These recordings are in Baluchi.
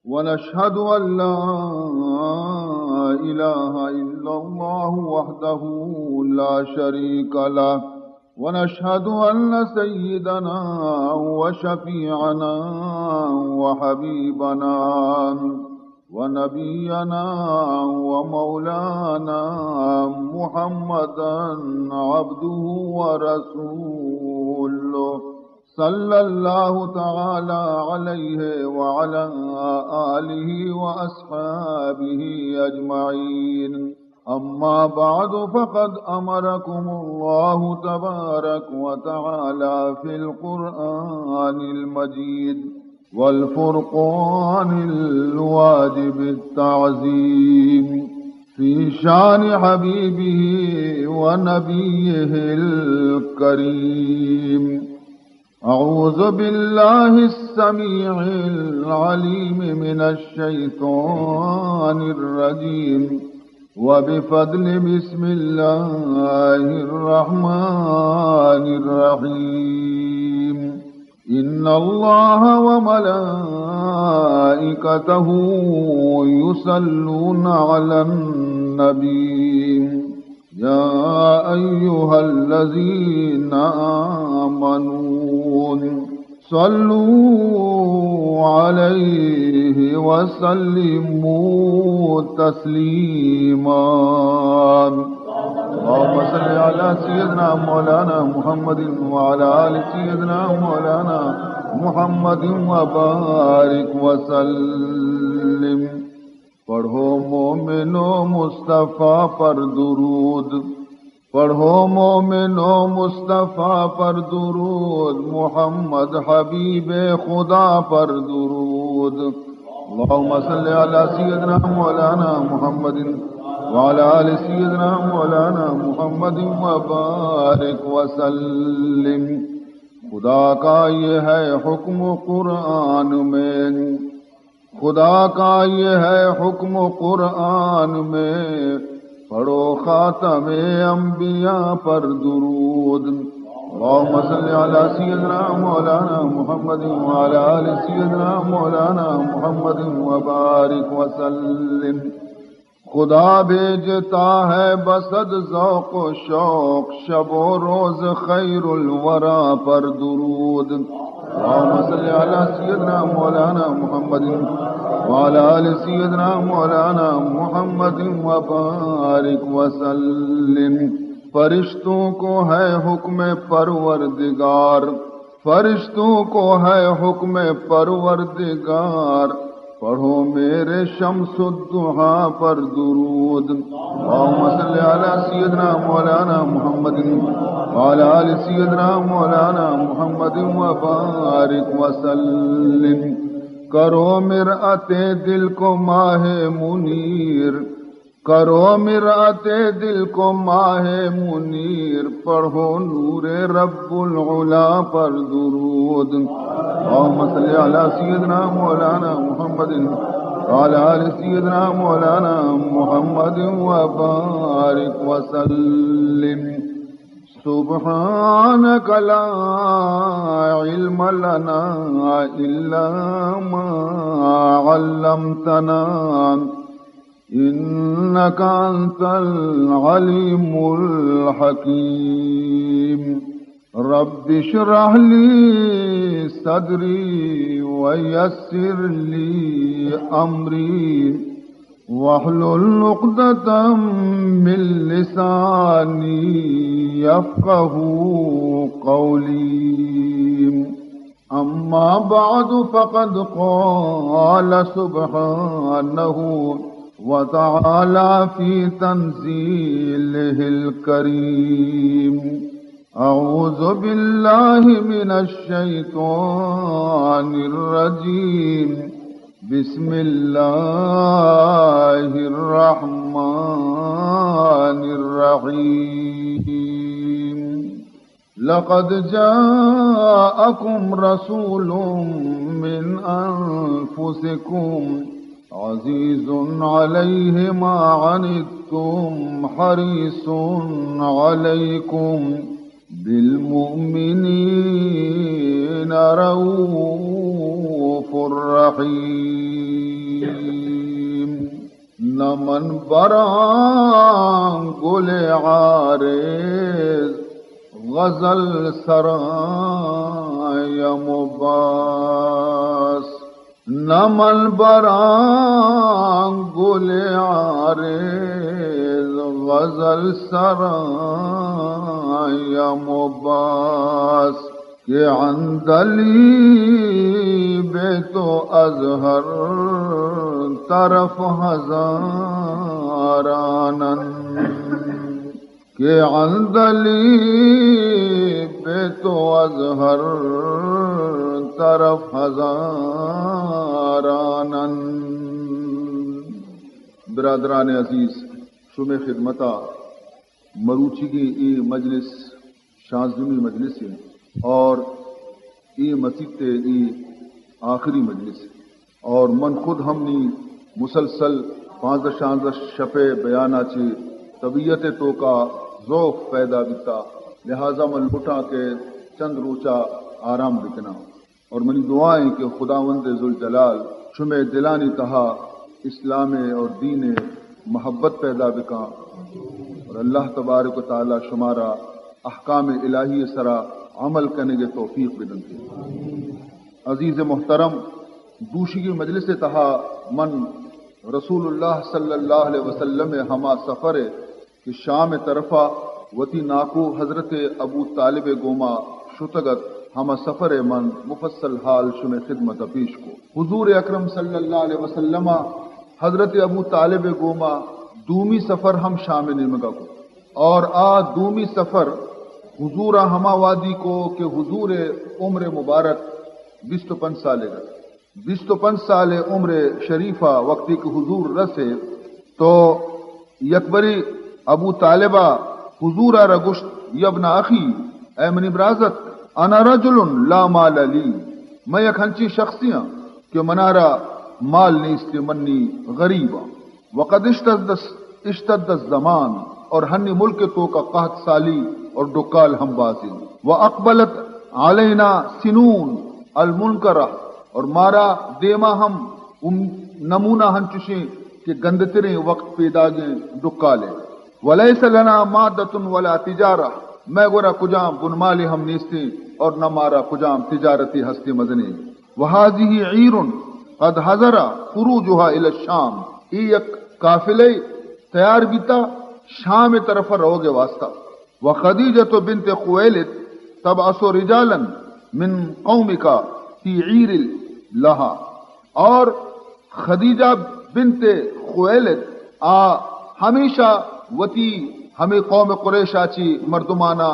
ونشهد أن لا إله إلا الله وحده لا شريك له، ونشهد أن سيدنا وشفيعنا وحبيبنا ونبينا ومولانا محمدا عبده ورسوله، صلى الله تعالى عليه وعلى آله وأصحابه أجمعين. أما بعد، فقد أمركم الله تبارك وتعالى في القرآن المجيد والفرقان الواجب التعظيم في شان حبيبه ونبيه الكريم. أعوذ بالله السميع العليم من الشيطان الرجيم، وبفضل بسم الله الرحمن الرحيم. إن الله وملائكته يصلون على النبي، يا أيها الذين آمنوا صلوا عليه وسلموا تسليما. اللهم صل على سيدنا مولانا محمد وعلى آل سيدنا مولانا محمد وبارك وسلم. پڑھو مومنو مصطفیٰ پر درود، پڑھو مومنو مصطفیٰ پر درود، محمد حبیب خدا پر درود۔ اللهم صل على سيدنا مولانا محمد وعلى آل سيدنا مولانا محمد وبارك وسلم۔ خدا کا یہ ہے حکم قرآن میں، خدا کا یہ ہے حکم قرآن میں، پڑھو خاتم انبیاء پر درود۔ اللهم صل على سيدنا مولانا محمد وعلى آل سيدنا مولانا محمد وبارك وسلم۔ خدا بھیجتا ہے بصد ذوق و شوق، شب و روز خیر الورا پر درود۔ اللهم صل على سيدنا مولانا محمد وعلى آل سيدنا مولانا محمد وبارك وسلم۔ فرشتوں کو ہے حکم پروردگار، فرشتوں کو ہے حکم پروردگار، پڑھو میرے شمس الضحیٰ پر درود۔ اللهم صل على سيدنا مولانا محمد وعلى آل سيدنا مولانا محمد وبارك وسلم۔ کرو مرآت دل کو ماہ منیر، کرو مرآت دل کو ماہ منیر، پڑھو نور رب العلا پر درود۔ اللهم صل على سيدنا مولانا محمد وعلى آل سيدنا مولانا محمد وبارك وسلم۔ سبحانك لا علم لنا إلا ما علمتنا، إنك أنت العليم الحكيم۔ رب اشرح لي صدري ويسر لي أمري واحلل عقدة من لساني يفقهوا قولي۔ أما بعد، فقد قال سبحانه وتعالى في تنزيله الكريم: أعوذ بالله من الشيطان الرجيم. بسم الله الرحمن الرحيم. لقد جاءكم رسول من أنفسكم عزيز عليه ما عنتم حريص عليكم بالمؤمنين رءوف رحيم. من براں گل عارض غزل سراں یم و بس۔ نہ من براں گل عارض غزل سراں یم و بس، کہ عندلیب تو از ہر طرف ہزارانند۔ کہ عندلیب تو از ہر طرف ہزارانند۔ برادران عزیز، شمئے خدمتا مروچیگیں اے مجلس شانزدہمی مجلس انت اور اے مسیت ء اے آخری مجلس انت۔ اور من خود ہم نی مسلسل پانزدہ شانزدہ شپ ء بیان ء چہ طبیعت ء توکا ضعف پیدا بیتا، لہذا من لوٹاں کہ چند روچا آرام بکناں۔ اور منی دعا ایں کہ خداوند ذوالجلال شمئے دلانی تہا اسلام ء اور دین ء محبت پیدا بکاں اور اللہ تبارک و تعالی شمارا احکام الہی ء سرا عمل کنگ ء توفیق بدنت۔ عزیز محترم، دوشیگی مجلس ء تہا من رسول اللہ صلی اللہ علیہ وسلم ء ہما سفر ء کہ شام ء طرفا وتی ناکو حضرت ابو طالب ء گوما شتگ ات، ہما سفر ء من مفصل حال شمئے خدمت ء پیش کو۔ حضور اکرم صلی اللہ علیہ وسلم ء حضرت ابو طالب ء گوما دومی سفر ہم شام ء نیمگا کو اور آ دومی سفر حضور ء ہما وادی کو کہ حضور ء عمر مبارک بیست و پنچ سالے ات۔ بیست و پنچ سال عمر شریفہ وقتی کہ حضور رسے تو یک بری ابو طالبہ حضور ء را گوشت، یا ابن اخی، اے منی برازت، انا رجل لا مال لی، من یک ہنچیں شخصے آں کہ منارا مال نیست، من نی غریب آں۔ وقد اشتد، اشتد الزمان، اور ہنی ملک توکا قحط سالی اور ڈکال ہم بازیں۔ و اقبلت علینا سنون المنکرہ، اور مارا دیما ہم ام-، نمونہ ہنچوشیں کہ گندتریں وقت پیداگیں ڈکالے۔ ولیس لنا مادۃ ولا تجارہ، مئے گورا کجام بنمالے ہم نیستیں اور نہ مارا کجام تجارتی ہستے مزنیں۔ وهذه عیر قد حضر خروجها الی الشام، اے یک قافلہ تیار بیتا شام طرف روگ واسطہ۔ وخدیجۃ بنت خویلد تبعث رجالا من قومک فی عیر لها، اور خدیجہ بنت خویلد آ ہمیشہ وتی ہمے قوم قریش ء چی مردمانا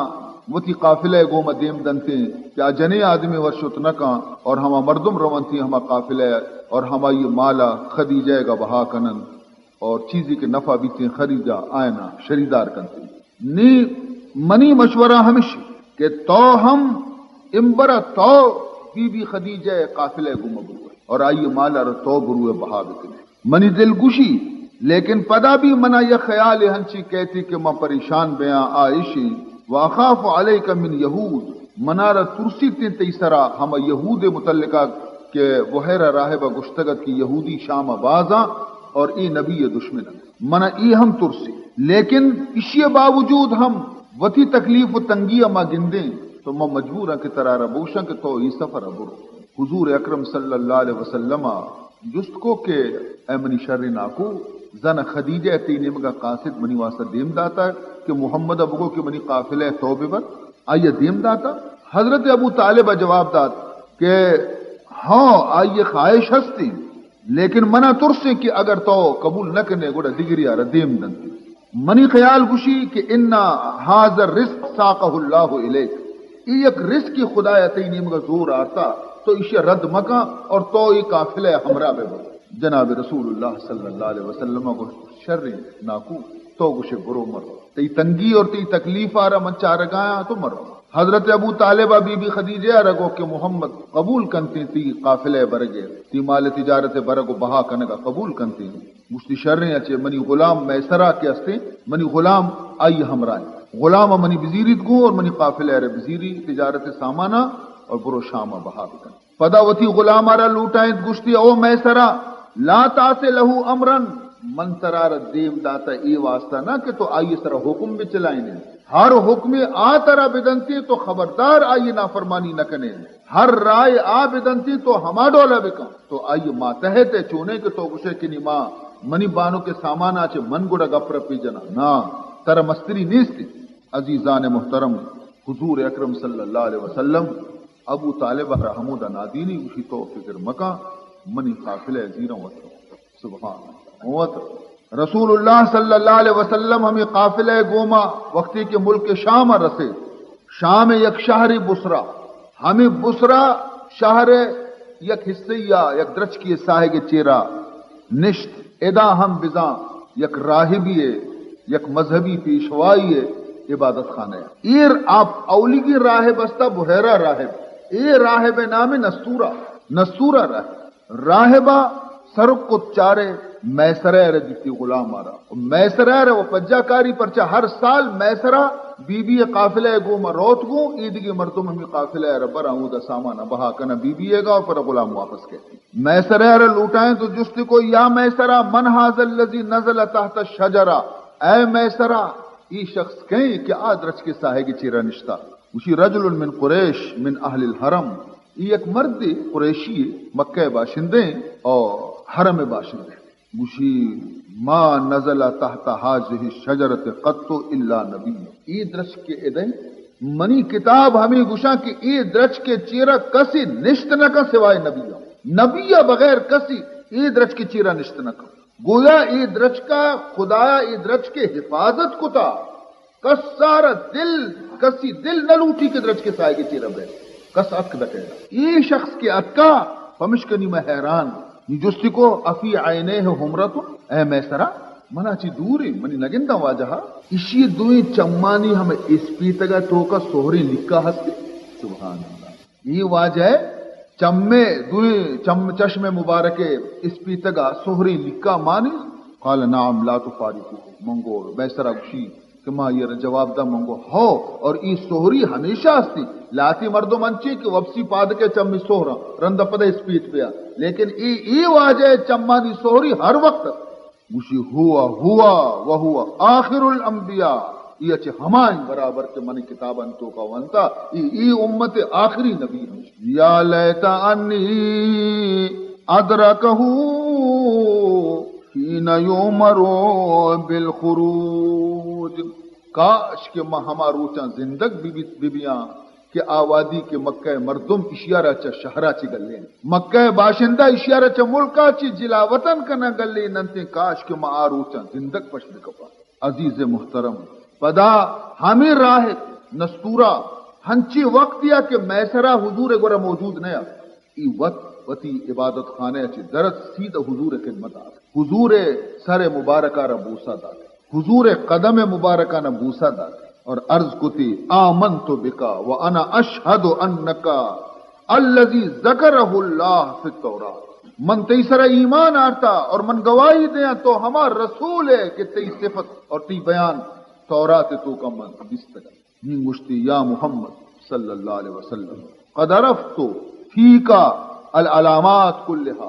وتی قافلہ ء گوما دیم دنتیں کہ آ جنیں آدمی وت شت نہ کن اور ہما مردم رونتی ہما قافلہ ء اور ہمائی مالا خدیجہ ء گا بہا کنن اور چیزی کہ نفع بیتیں خدیجہ آئنا شریدار کنتیں۔ نی منی مشورہ ہمشی کہ تو ہم امبرا تو بی بی خدیجہ ء قافلہ ء گوما بروئے اور آئی مال ء را تو بروئے بہا بکنے۔ منی دل گوشی، لیکن پدا بھی منا یک خیال ہنچی کہتی کہ من پریشان بیاں آ اشی، و اخاف علیک من یہود، منارا ترسیتیں تئی سرا ہما یہود متعلقہ کہ بحیرہ راہبہ گشتگت کہ یہودی شام بازاں اور اے نبی دشمن انت۔ منا اے ہم ترسی، لیکن اشی باوجود ہم وتی تکلیف و تنگی ما گندیں تو ما مجبوراں کہ ترارا بوشاں کہ تو اے سفر برو۔ حضور اکرم صلی اللہ علیہ وسلم جست کو کہ اے منی شریں ناکو، زن خدیجہ تئی نیمگا قاصد منی واسطہ دیم داتا کہ محمد بگو کہ منی قافلہ تو ببر؟ آئی دیم داتا۔ حضرت ابو طالب جواب دات کہ ہاں، آئی خواہش ہستی، لیکن منا ترسیں کہ اگر تو قبول نہ کنے گڑا دگری آرا دیم دنتی۔ منی خیال گوشی کہ ان هذا الرزق ساقه الله الیک، اے یک رزقی خدایا تئی نیمگا زور آرتا، تو ایشی رد مکن اور تو اے قافلہ ہمراہ بے برو۔ جناب رسول اللہ صلی اللہ علیہ وسلم گوشت، شریں ناکو، تو گوشے برو مرو، تئی تنگی اور تئی تکلیف آرا من چارگایاں تو مرو۔ حضرت ابو طالبہ بی بی خدیجہ آرا گو کہ محمد قبول کنتیں تئی قافلہ برگے، تئی مال تجارت برگ و بہا کنگا قبول کنتیں۔ گوشتی، شریں، اچے منی غلام میسرہ کہ استیں، منی غلام آئی ہمراہ انت۔ غلام منی بزیریت گوں اور منی قافلہ ء را بزیری تجارت سامانا اور برو شام ء بہا بکن۔ پدا وتی غلام ء را لوٹائینت، گوشتی، او میسرہ، لا تعص له امرا، من ترا را دیم داتا اے واسطہ نہ کہ تو آئی سرا حکم بچلائینے۔ ہر حکمے آ ترا بدنتے تو خبردار آئی نافرمانی نہ کنے۔ ہر رائے آ بدنتے تو ہما ڈولا بکن۔ تو آئی ماتحت ئے، چونے کہ تو گوشے کہ نی ما منی بانک سامانا چہ من گڑا گپ رپی جنا۔ نا، ترا مستری نیستی۔ عزیزان محترم، حضور اکرم صلی اللہ علیہ وسلم ابو طالب ء را ہمودا نادینی، گوشی تو فکر مکن، منی قافلہ ء زیراں وت۔ سبحان اللہ۔ وت۔ رسول اللہ صلی اللہ علیہ وسلم ہمیں قافلہ ء گوما وقتی کہ ملک شام ء رسے، شام ء یک شہری بصرہ، ہمیں بصرہ شہر ء یک حصہ یا یک درچکی ساہگ چیرا نشت۔ ادا ہم بزاں یک راہبی ء، یک مذہبی پیشوائی ء عبادت خانہ ء۔ ایر آپ اولیگی راہب استا بحیرہ راہب۔ اے راہب ء نام نستورہ، نستورہ راہب۔ راہبا سرک کت چارے میسرہ ء را دیتی غلام آرا۔ میسرہ ء را و پجا کاری پرچا ہر سال میسرہ بی بی ء قافلہ ء گوما روت گوں، ایدگی مردم ہمی قافلہ ء را برا اودا سامان بہا کنا بی بی ء گا پر غلام واپس کیتی۔ میسرہ ء را لوٹائیں تو جستی کو، یا میسرہ من ھذا الذی نزل تحت الشجرہ، اے میسرہ، ای شخص کئیں کہ آ درچکے ساہگ چیرا نشتا؟ گوشی، رجل من قریش من اہل الحرم، ای یک مردے قریشی مکہ باشندے او حرم باشندے۔ گوشی، ما نزل تحت هذه الشجرة قط الا نبی۔ ای درچکے ادیں، منی کتاب ہمیں گوشاں کہ ای درچکے چیرا کسی نشت نہ کن سوائے نبیاں۔ نبی بغیر کسی ای درچکے چیرا نشت نہ کن۔ گویا ای درچکا خدایا ای درچکے حفاظت کتا۔ کس سارا دل، کسی دل نہ لوٹی کہ درچکے ساہگے چیرا بے۔ کس اتک دکے۔ ای شخص کے اتکا، پمشکنی میں حیران۔ نی جستی کو، افی عینیہ حمرۃ، اے میسرہ، منا چی دوری، منی نگنداں واجہا۔ اشی دوئیں چمانی ہمیں اسپیتگا توکا سہریں لکا ہستی۔ سبحان اللہ۔ ای واجہ چمے دوئیں چم، چشم مبارک اسپیتگا سہریں لکا مانی۔ قال نعم لا تفارقوه۔ من گو میسرہ گوشی کہ ما یہ جواب دا، من گو ہو، اور ای سہری ہمیشہ ہستی۔ لاتی مردم انچی کہ وپسی پاد کے چمی سہرا رند پدے اسپیت بیا، لیکن ای، ای واجہ چمانی سہری ہر وقت۔ گوشی، ہوا ہوا و ہوا آخر الانبیاء، یہ چہ ہمائیں برابر کہ من کتاباں توکا ونتا، ای، ای امت آخری نبی ہم۔ یا لیت انی ادرکہ حین یؤمر بالخروج۔ کاش کہ ما ہما روچاں زندگ بہ بیت، بہ بیاں کہ آ وہدی کہ مکہ مردم اشیارا چہ شہرا چہ گلین، مکہ باشندہ اشیارا چہ ملکا چہ جلا وطن کناں گلین انتیں، کاش کہ ما آ روچاں زندگ پش بکپاں۔ عزیز محترم، پدا ہمیں راہب نستورا ہنچی وقت یا کہ میسرہ حضور گورا موجود نہ ات، ای وت وتی عبادت خانہ چہ درت سیدہ حضور خدمت آت، حضور سر مبارکہ را بوسہ دات۔ حضور قدم مبارکانہ بوسہ دات اور عرض کتی، آمنت بک و انا اشہد انک الذی ذکرہ اللہ فی التوراۃ۔ من تئی سرا ایمان آرتا اور من گواہی دیاں تو ہما رسول ہے کہ تئی صفت اور تئی بیان تورات توکا من دیستگ۔ نی گوشتی، یا محمد صلی اللہ علیہ وسلم، قد عرفت فیک العلامات کلها۔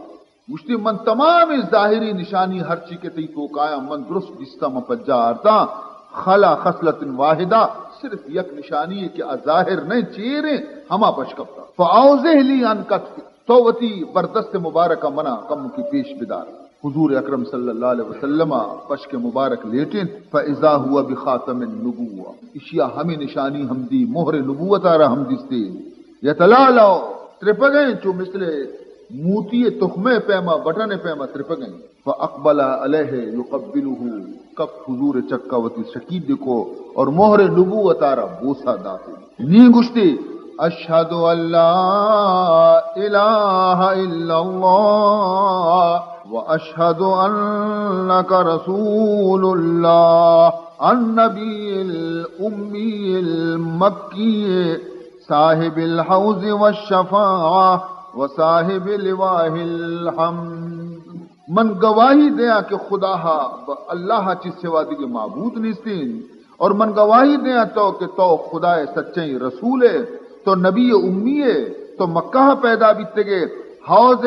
گوشتی، من تمام ظاہری نشانی ہرچی کہ تئی توکایاں من درست دیستاں، من پجا آرتاں، خلا خصلت واحدہ، صرف یک نشانی ہے کہ آ ظاہر نہیں، چیریں، ہما پش کپتا۔ فاوضح لی عن کتفک، تو وتی بردست مبارکہ منا کمکی پیش بدار۔ حضور اکرم صلی اللہ علیہ وسلم پشک مبارک لیٹین، فاذا هو بخاتم النبوہ، اشیا ہمیں نشانی ہم دی، مہر نبوت آرا ہم دیستے۔ یتلالو، ترپگیں چو مثل موتی تخمے پیما، بٹن پیما ترپگیں۔ فاقبل علیہ یقبلہ، کپ حضور چکا وتی شکید کو اور مہر نبوت آرا بوسہ داتے۔ نی گوشتے، اشہد ان لا الہ الا اللہ و اشہد انک رسول اللہ، النبی الامی المکی، صاحب الحوض والشفاعہ و صاحب لواء الحمد۔ من گواہی دیاں کہ خدا ہا، اللہ چی سوا دیگہ معبود نیستین، اور من گواہی دیاں تو کہ تو خدا سچیں رسول ہے، تو نبی امی ہے، تو مکہ پیدا بیتگے، حوض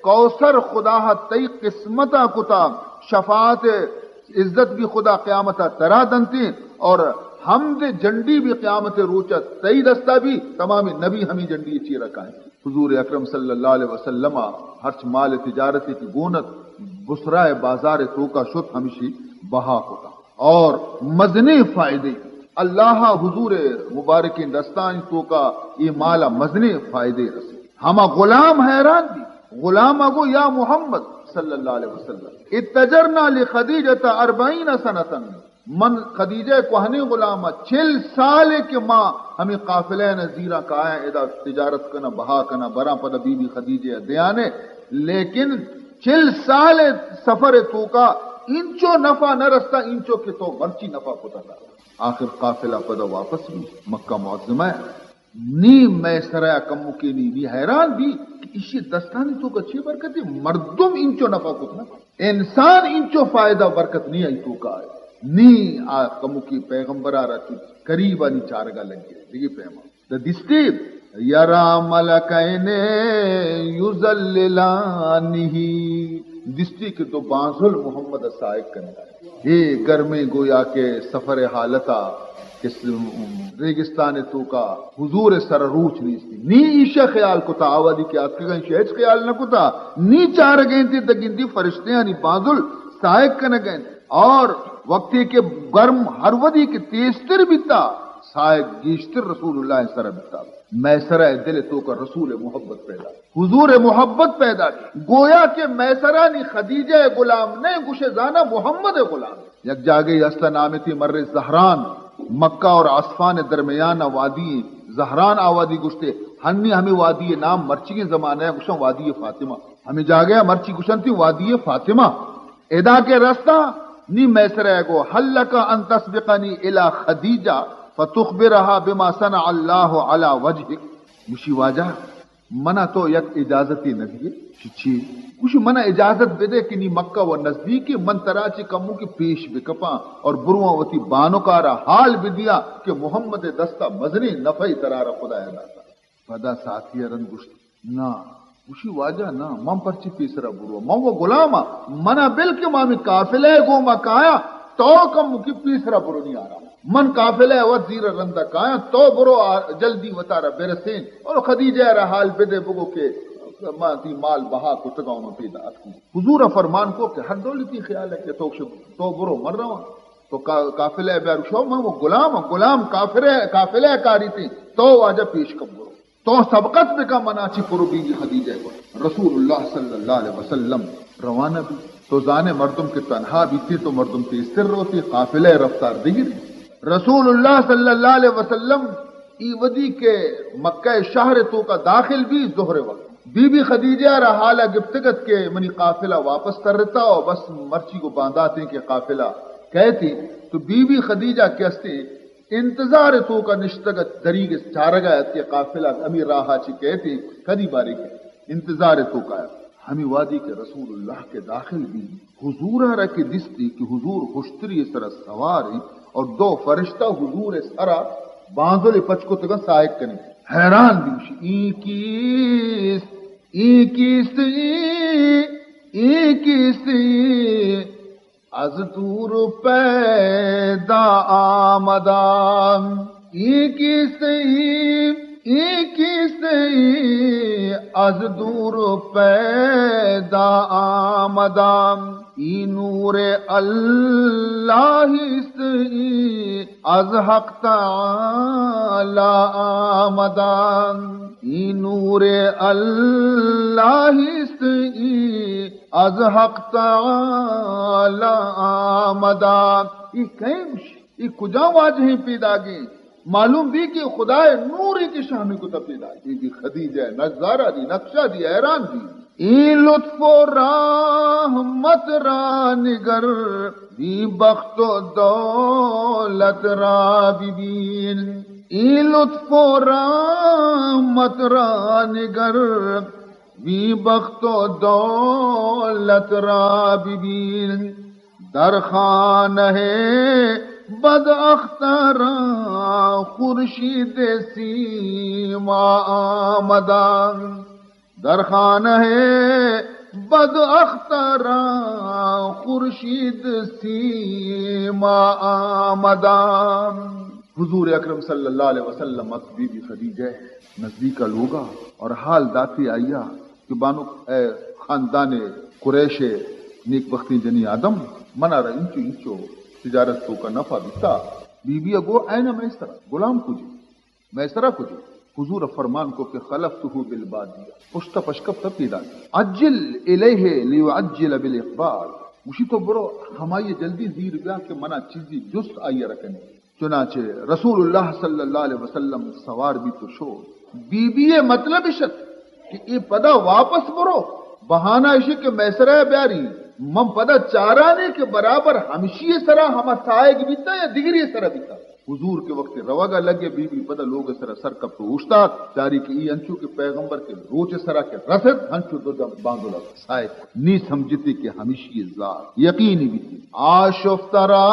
کوثر خدا تئی قسمتا کتا، شفاعت عزت بھی خدا قیامتا ترا دنتی، اور حمد جنڈی بھی قیامت روچا تئی دستا بھی، تمام نبی ہمیں جنڈی چیرا کائیں۔ حضور اکرم صلی اللہ علیہ وسلم ہرچ مال تجارتی کی گونت، بسرائے بازار توکا شت، ہمشی بہا کتا۔ اور مزنیں فائدے، اللہ حضور مبارکیں دستانی توکا اے مالا مزنیں فائدے رسے۔ ہما غلام حیران بی، غلام گو یا محمد صلی اللہ علیہ وسلم، اتجرنا لخدیجة أربعین سنة، من خدیجہ کوہنیں غلام، چل سال کہ ما ہمیں قافلہ نہ زیرا کایا، ادا تجارت کنا، بہا کنا، براں پدا بی بی خدیجہ دیانے، لیکن چل سال سفر توکا انچو نفع نہ رستا، انچو کہ تو مرچی نفع کتا۔ آخر قافلہ پدا واپس بی مکہ معظمہ۔ نی مئے سرا کمکے نی، نی حیران بی کہ اشی دستانی توکا چی برکتے، مردم انچو نفع کت نہ، انسان انچو فائدہ برکت نی آئی توکا۔ نی آ کمکی پیغمبرا را چی قریبا نی چارگا لگے، دیگی پیما۔ دا دستی، یرا ملکین یظللانہ، دستی کہ دو بانزل محمد سائق کنگا۔ اے گرمیں گویا کہ سفر حالتا کہ س-، ریگستان توکا حضور سر روچ نیستی۔ نی ایشا خیال کتا، آوادی کہ آتکگا ایشا ہچ خیال نہ کتا۔ نی چارگیں تی دگندی فرشتیانی بانزل سائق کنگیں۔ اور وقتی کہ گرم ہر ودی کہ تیزتر بیتا، سائق گیشتر رسول اللہ سر بیتا۔ مئے سرا دل توکا رسول محبت پیدا، حضور محبت پیدا۔ گویا کہ مئے سرا نی خدیجہ غلام نہ، گوشے زانا محمد غلام۔ یک جاگہے ہستا نام تی مر زہران، مکہ اور عسفان درمیان وادی زہران آوادی گوشتے۔ ہنی ہمیں وادی نام مرچی زمانہ گوشن وادی فاطمہ۔ ہمیں جاگہ مرچی گوشن تی وادی فاطمہ۔ ادا کہ رستا، نی مئے سرا گو، هل لك أن تسبقني إلى خديجة فتخبرها بما صنع الله على وجهك؟ گوشی واجہ، منا تو یک اجازتے نہ دیے؟ چی چی؟ گوشی منا اجازت بدے کہ نی مکہ و نزدیک، من ترا چی کمو کہ پیش بکپاں اور برواں وتی بانکارا حال بدیاں کہ محمد دستا مزنیں نفعی ترا را خدایا داتا۔ پدا ساتھی ء رند گوشت، نا۔ گوشی، واجہ، نا، من پرچی پیسرا برو؟ من و غلام آں، منا بل کہ ما ہمے قافلہ ء گوما کایاں، تو کمکی پیسرا برو نی آرام۔ من قافلہ ء وت زیر رند ء کایاں، تو برو آ-، جلدی وتارا برسین اور خدیجہ ء را حال بدے بگو کہ ما تی مال بہا کتگا و من پیدا اتکوں۔ حضور ء فرمان کو کہ ہر ڈولی تی خیال ہے کہ تو شب-، تو برو من رواں۔ تو کا-، قافلہ ء بیا رکشو، من و غلام، غلام قافلہ، قافلہ ء کاری تی، تو واجہ پیش کم برو۔ تو سبقت بکن منا چی پرو بی بی خدیجہ کو۔ رسول اللہ صلی اللہ علیہ وسلم روانہ بی۔ تو زانے مردم کہ تنہا بیتی تو مردم تیزتر روتی، قافلہ رفتار دگری۔ رسول اللہ صلی اللہ علیہ وسلم ای ودی کہ مکہ شہر توکا داخل بی ظہر وقت۔ بی بی خدیجہ را حالا گپتگت کہ منی قافلہ واپس ترتا و بس مرچی کو بانداتیں کہ قافلہ کہتی تو بی بی خدیجہ کہ استی انتظار توکا نشتگ ات، دریگ چارگا ات کہ قافلہ ہمے راہا چی کئیت، کدی بارے کئیت۔ انتظار توکا ات۔ ہمے وہدی کہ رسول اللہ کہ داخل بی، حضورا را کہ دیستی کہ حضور ہشتری سرا سوار انت اور دو فرشتہ حضور سرا بانزل پچ کتگا سائق کنی۔ حیران بی، گوشی، ایں کیست؟ ایں کیست؟ ایں، ایں کیست؟ از دور پیدا آمدان۔ ایں کیست؟ ایں، ایں کیست؟ ایں از دور پیدا آمدان۔ ایں نور اللہ است، ایں از حق تعالی آمدان۔ ایں نور اللہ است، ایں از حق تعالی آمدان۔ اے کئے گوشی؟ اے کجام واجہیں پیداگیں؟ معلوم بی کہ خدائے نورے کہ شہمی کتا پیداگ۔ بی بی خدیجہ نظارہ دی، نقشہ دی، حیران دی۔ ایں لطف و رحمت را نگر، بی بخت و دولت را ببین۔ ایں لطف و رحمت را نگر، بی بخت و دولت را ببین۔ در خانہ بداختران خورشید سیما آمدان۔ در خانہ بد اختراں خورشید سیما آمداں۔ حضور اکرم صلی اللہ علیہ وسلم ات، بی بی خدیجہ نزدیک ء لوگا اور حال داتے آئیا کہ بانک اے خاندان قریش نیک بختیں جنی آدم، منا را انچو انچو تجارت توکا نفع بیتا۔ بی بی ء گو، اینہ مئے سرا غلام کجے؟ مئے سرا کجے؟ حضور ء فرمان کو کہ خلفته بالبادیہ، پشت ء پشکپت ء پیداک۔ عجل الیہ لیعجل بالاقبال، گوشی تو برو ہمائی ء جلدی زیر بیا کہ منا چیزی جست آئی ء را کنی۔ چنانچہ رسول اللہ صلی اللہ علیہ وسلم سوار بیت و شو۔ بی بی ء مطلب اش ات کہ اے پدا واپس برو، بہانہ اش کہ مئے سرا بیاری، من پدا چارانے کہ برابر ہمشی سرا ہما ساہگ بیتا یا دگری سرا بیتا۔ حضور کہ وقت روگا لگے، بی بی پدا لوگ سرا سر کپت و اوشتات، چاری کہ ای انچو کہ پیغمبر کہ روچ سرا کہ رست، ہنچو دو جم باندولا سائے نی سمجھتی کہ ہمشی زار یقینی بیتی۔ آشفترا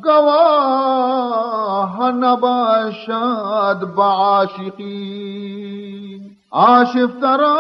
گواہ نباشد بعاشقین۔ آشفترا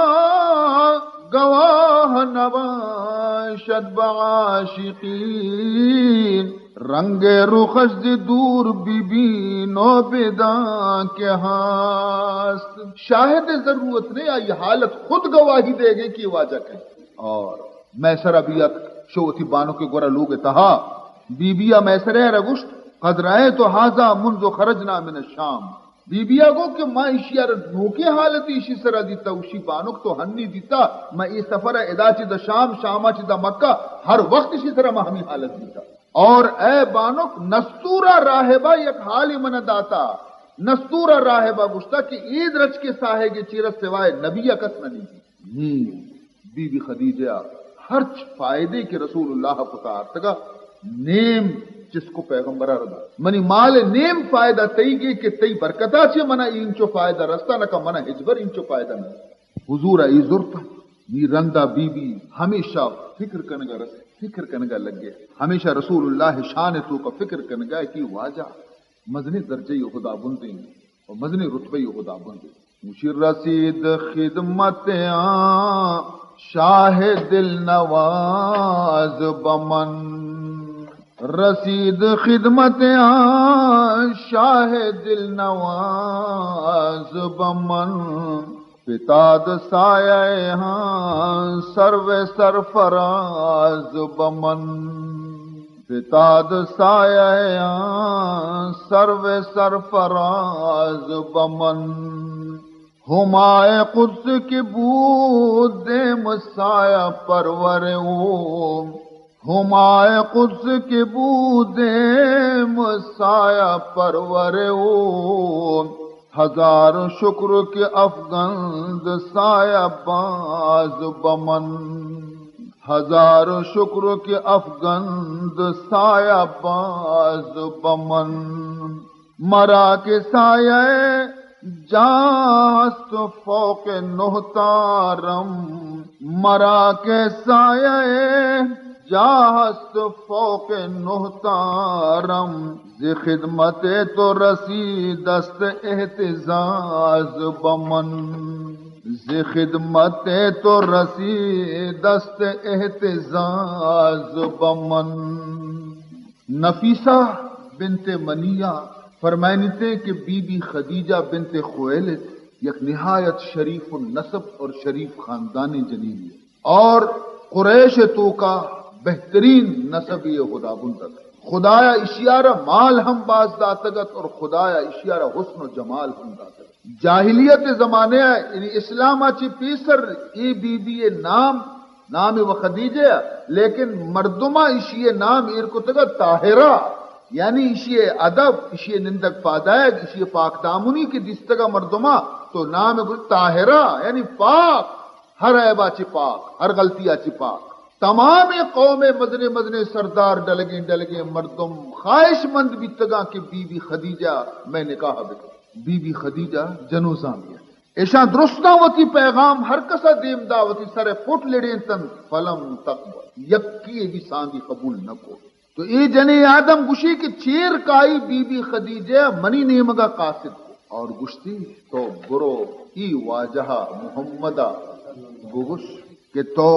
گواہ نباشد بعاشقین، رنگ رخش ز دور ببین و بدان که هست۔ شاہد ضرورت نے، آئی حالت خود گواہی دے گئی کہ واجہ کئے۔ اور مئے سرا بیت، شو وتی بانک گورا لوگ تہا۔ بی بی ء مئے سرا را گوشت، قد رأیت هذا منذ خرجنا من الشام۔ بی بی ء گو کہ ما ایشی ء را نوکیں حالت ایشی سرا دیتا، اوشی بانک تو ہنی دیتا، ما اے سفر ء ادا چہ دا شام، شام ء چہ دا مکہ، ہر وقت ایشی سرا ما ہمی حالت دیتا۔ اور اے بانک، نستور ء راہبہ یک حالی من داتا، نستور ء راہبہ گوشتا کہ اے درچکے ساہگے چیرا سوائے نبی ء کس نہ دیتی۔ نی بی بی خدیجہ ء ہرچ فائدے کہ رسول اللہ ء کتا آرتگا، نیم چسکو پیغمبر ء ردا۔ منی مال ء نیم فائدہ تئی گے کہ تئی برکتا چہ منا اینچو فائدہ رستا، نکا منا ہچبر اینچو فائدہ نہ رستا۔ حضور ء ای زرتا، نی رندا بی بی ہمیشہ فکر کنگا رس، فکر کنگا لگے۔ ہمیشہ رسول اللہ شان توکا فکر کنگا کہ واجہ مزنیں درجہ ء ہدابندیں و مزنیں رتبہ ء ہدابندیں۔ گوشی رسید خدمت آن شاہ دل نواز بمن، رسید خدمت آن شاہ دل نواز بمن، فتاد سایہ آن سرو سرفراز بمن۔ فتاد سایہ آن سرو سرفراز بمن۔ ہمائے قدس کہ بودیم سایہ پرور او، ہمائے قدس کہ بودیم سایہ پرور او، ہزار شکر کہ افگند سایہ باز بمن۔ ہزار شکر کہ افگند سایہ باز بمن۔ مرا کہ سایہ جاہ است فوق نہتارم، مرا کہ سایہ جاہ است فوق نہتارم، ز خدمت تو رسید است اهتزاز بمن، ز خدمت تو رسید است اهتزاز بمن۔ نفیسہ بنت منیہ فرمائنیتے کہ بی بی خدیجہ بنت خویلد یک نہایت شریف النسب اور شریف خاندانی جنینی ات اور قریش توکا بہترین نسبی خداوند ات۔ خدایا اشیارا مال ہم باز داتگ ات اور خدایا اشیارا حسن و جمال ہم داتگ ات۔ جاہلیت زمانے ء، یعنی اسلام ء چہ پیسر اے بی بی ء نام، نام و خدیجہ ء، لیکن مردماں ایشی ء نام ایر کتگ ات طاہرہ، یعنی ایشی ء ادب، ایشی ء نندگ پادایگ، ایشی ء پاک دامنی کہ دیستگ ء مردماں تو نام گل طاہرہ، یعنی پاک، ہر عیب ء چہ پاک، ہر غلطی ء چہ پاک۔ تمام قوم ء مزنیں مزنیں سردار، ڈلگیں ڈلگیں مردم خواہش مند بیتگاں کہ بی بی خدیجہ مئے نکاح بکن۔ بی بی خدیجہ جنوزامی ات۔ ایشاں درستاں وتی پیغام ہر کسا دیم دا، وتی سر ء پٹ لڑینتنت، فلم تقبل، یکے بھی سانگی قبول نہ کو۔ تو اے جنیں آدم گوشی کہ چیر کائی بی بی خدیجہ منی نیمگا قاصد کو اور گوشتی، تو برو ای واجہ محمد ء بگوش کہ تو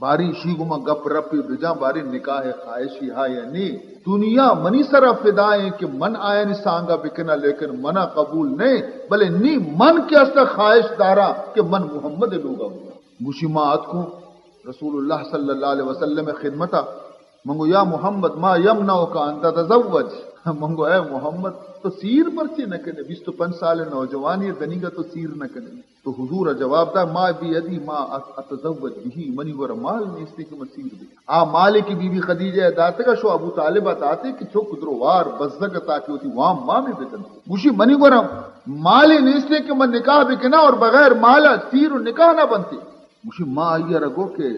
باری شی گما گپ رپی بجان، باری نکاح خواہشی ہا یا نی۔ دنیا منی سرا فدا ایں کہ من آیانی سانگا بکناں، لیکن منا قبول نہ ایں، بلے نی من کہ استا خواہش داراں کہ من محمد لوگا بواں۔ گوشی ما اتکوں رسول اللہ صلی اللہ علیہ وسلم خدمتا، من گو یا محمد ما یمنعک ان تتزوج؟ من گو اے محمد تو سیر پرچے نہ کنے؟ بیست و پنچ سال نوجوانی دنیگا تو سیر نہ کنے؟ تو حضور ء جواب دا، ما بیدی ما ات-، اتزوج بہ، منی گورا مال نیستی کہ من سیر بہ۔ آ مالے کہ بی بی خدیجہ ء داتگا شو ابو طالب ء داتے کہ چک دروار بزگ ء تاکہ وتی وام مامے بکنت۔ گوشی منی گورا مالے نیستی کہ من نکاح بکناں اور بغیر مال ء سیر و نکاح نہ بنتی۔ گوشی ما آئی ء را گو کہ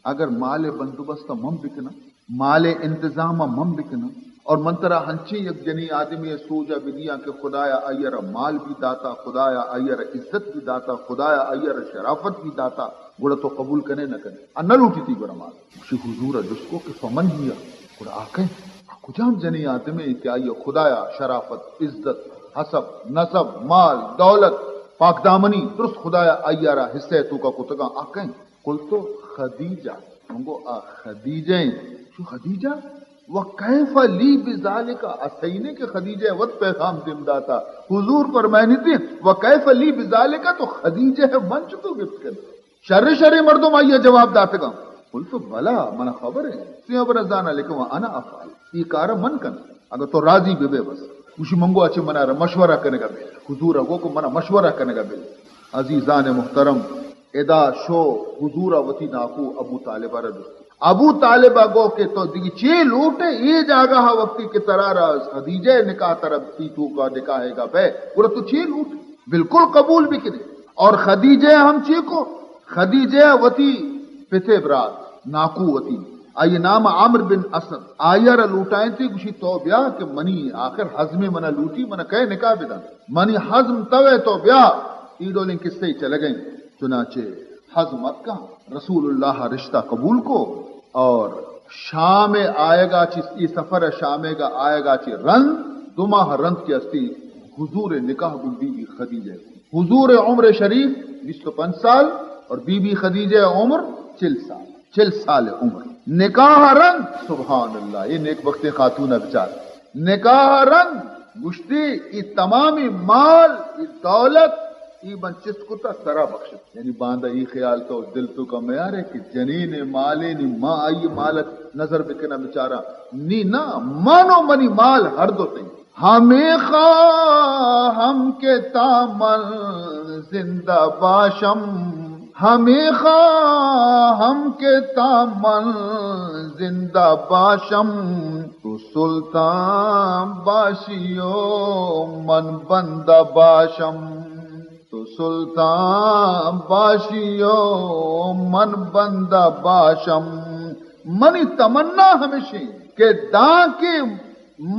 اگر مال ء بندوبست ء من بکناں، مال ء انتظام ء من بکناں، اور من ترا ہنچیں یک جنیں آدمے ء سوج ء بدیاں کہ خدایا آئی ء را مال بھی داتا، خدایا آئی ء را عزت بھی داتا، خدایا آئی ء را شرافت بھی داتا، گڑا تو قبول کنے نہ کنے؟ ء نہ لوٹی تی گڑا مال۔ گوشی حضور ء جست کو کہ فمن ہی؟ گڑا آ کئے؟ آ کجام جنیں آدمے کہ آئی ء خدایا شرافت، عزت، حسب، نسب، مال، دولت، پاکدامنی، درست خدایا آئی ء را حصہ ء توکا کتگاں، آ کئے؟ قلت خدیجہ۔ من گو آ خدیجہ ایں۔ شو خدیجہ؟ و کیف لی بذالک؟ آ صحیح نے کہ خدیجہ وت پیغام دیم داتا۔ حضور فرمائنی تی، و کیف لی بذالک؟ تو خدیجہ من چتو گپت کن؟ شر شر مردم آئی جواب داتگاں۔ قلت بلا، من خبر ہے، سی ابر زانا، لیکن و انا افعل، یہ کار من کن، اگر تو راضی بے بے بس۔ گوشی من گو اچھے منا را مشورہ کنگا بے۔ حضور گو کہ منا مشورہ کنگا بے۔ عزیزان محترم، ادا شو حضور ء وتی ناکو ابو طالب ء را جست۔ ابو طالب ء گو کہ تو دگہ چے لوٹے؟ اے جاگہ ء وقتی کہ ترا را خدیجہ ء نکاح ترا تی توکا نکاح ء گا بے، گڑا تو چے لوٹے؟ بالکل قبول بکنے۔ اور خدیجہ ء ہم چے کو؟ خدیجہ ء وتی پتے برات، ناکو وتی، آئی نام عمرو بن اسد، آئی ء را لوٹائینتی، گوشی تو بیا کہ منی آخر حزم منا لوٹی، منا کئے نکاح بدن؟ منی حزم تو ہے، تو بیا۔ ای ڈولیں قصے چلگیں۔ چنانچہ حزم اتکاں، رسول اللہ رشتہ قبول کو اور شام آیگا چی، ای سفر شام گا آیگا چی رند، دو ماہ رند کے استی حضور نکاح گوں بی بی خدیجہ۔ حضور عمر شریف بیست و پنچ سال اور بی بی خدیجہ عمر چل سال، چل سال عمر۔ نکاح رند، سبحان اللہ، یہ نیک بخت خاتون بچار، نکاح رند گوشتی، ای تمامی مال، ای دولت، ای من چست کتا ترا بخشت۔ یعنی باندا ای خیال تو دل توکا میارے کہ جنین مالے نی، ما آئی مالک نظر بکناں بچاراں۔ نی نا، من و منی مال ہر دو تئی۔ ہمے خواہم کہ تا من زندہ باشم، ہمے خواہم کہ تا من زندہ باشم، تو سلطان باشی و من بندہ باشم، تو سلطان باشی و من بندہ باشم۔ منی تمنا ہمیشیں کہ داں کہ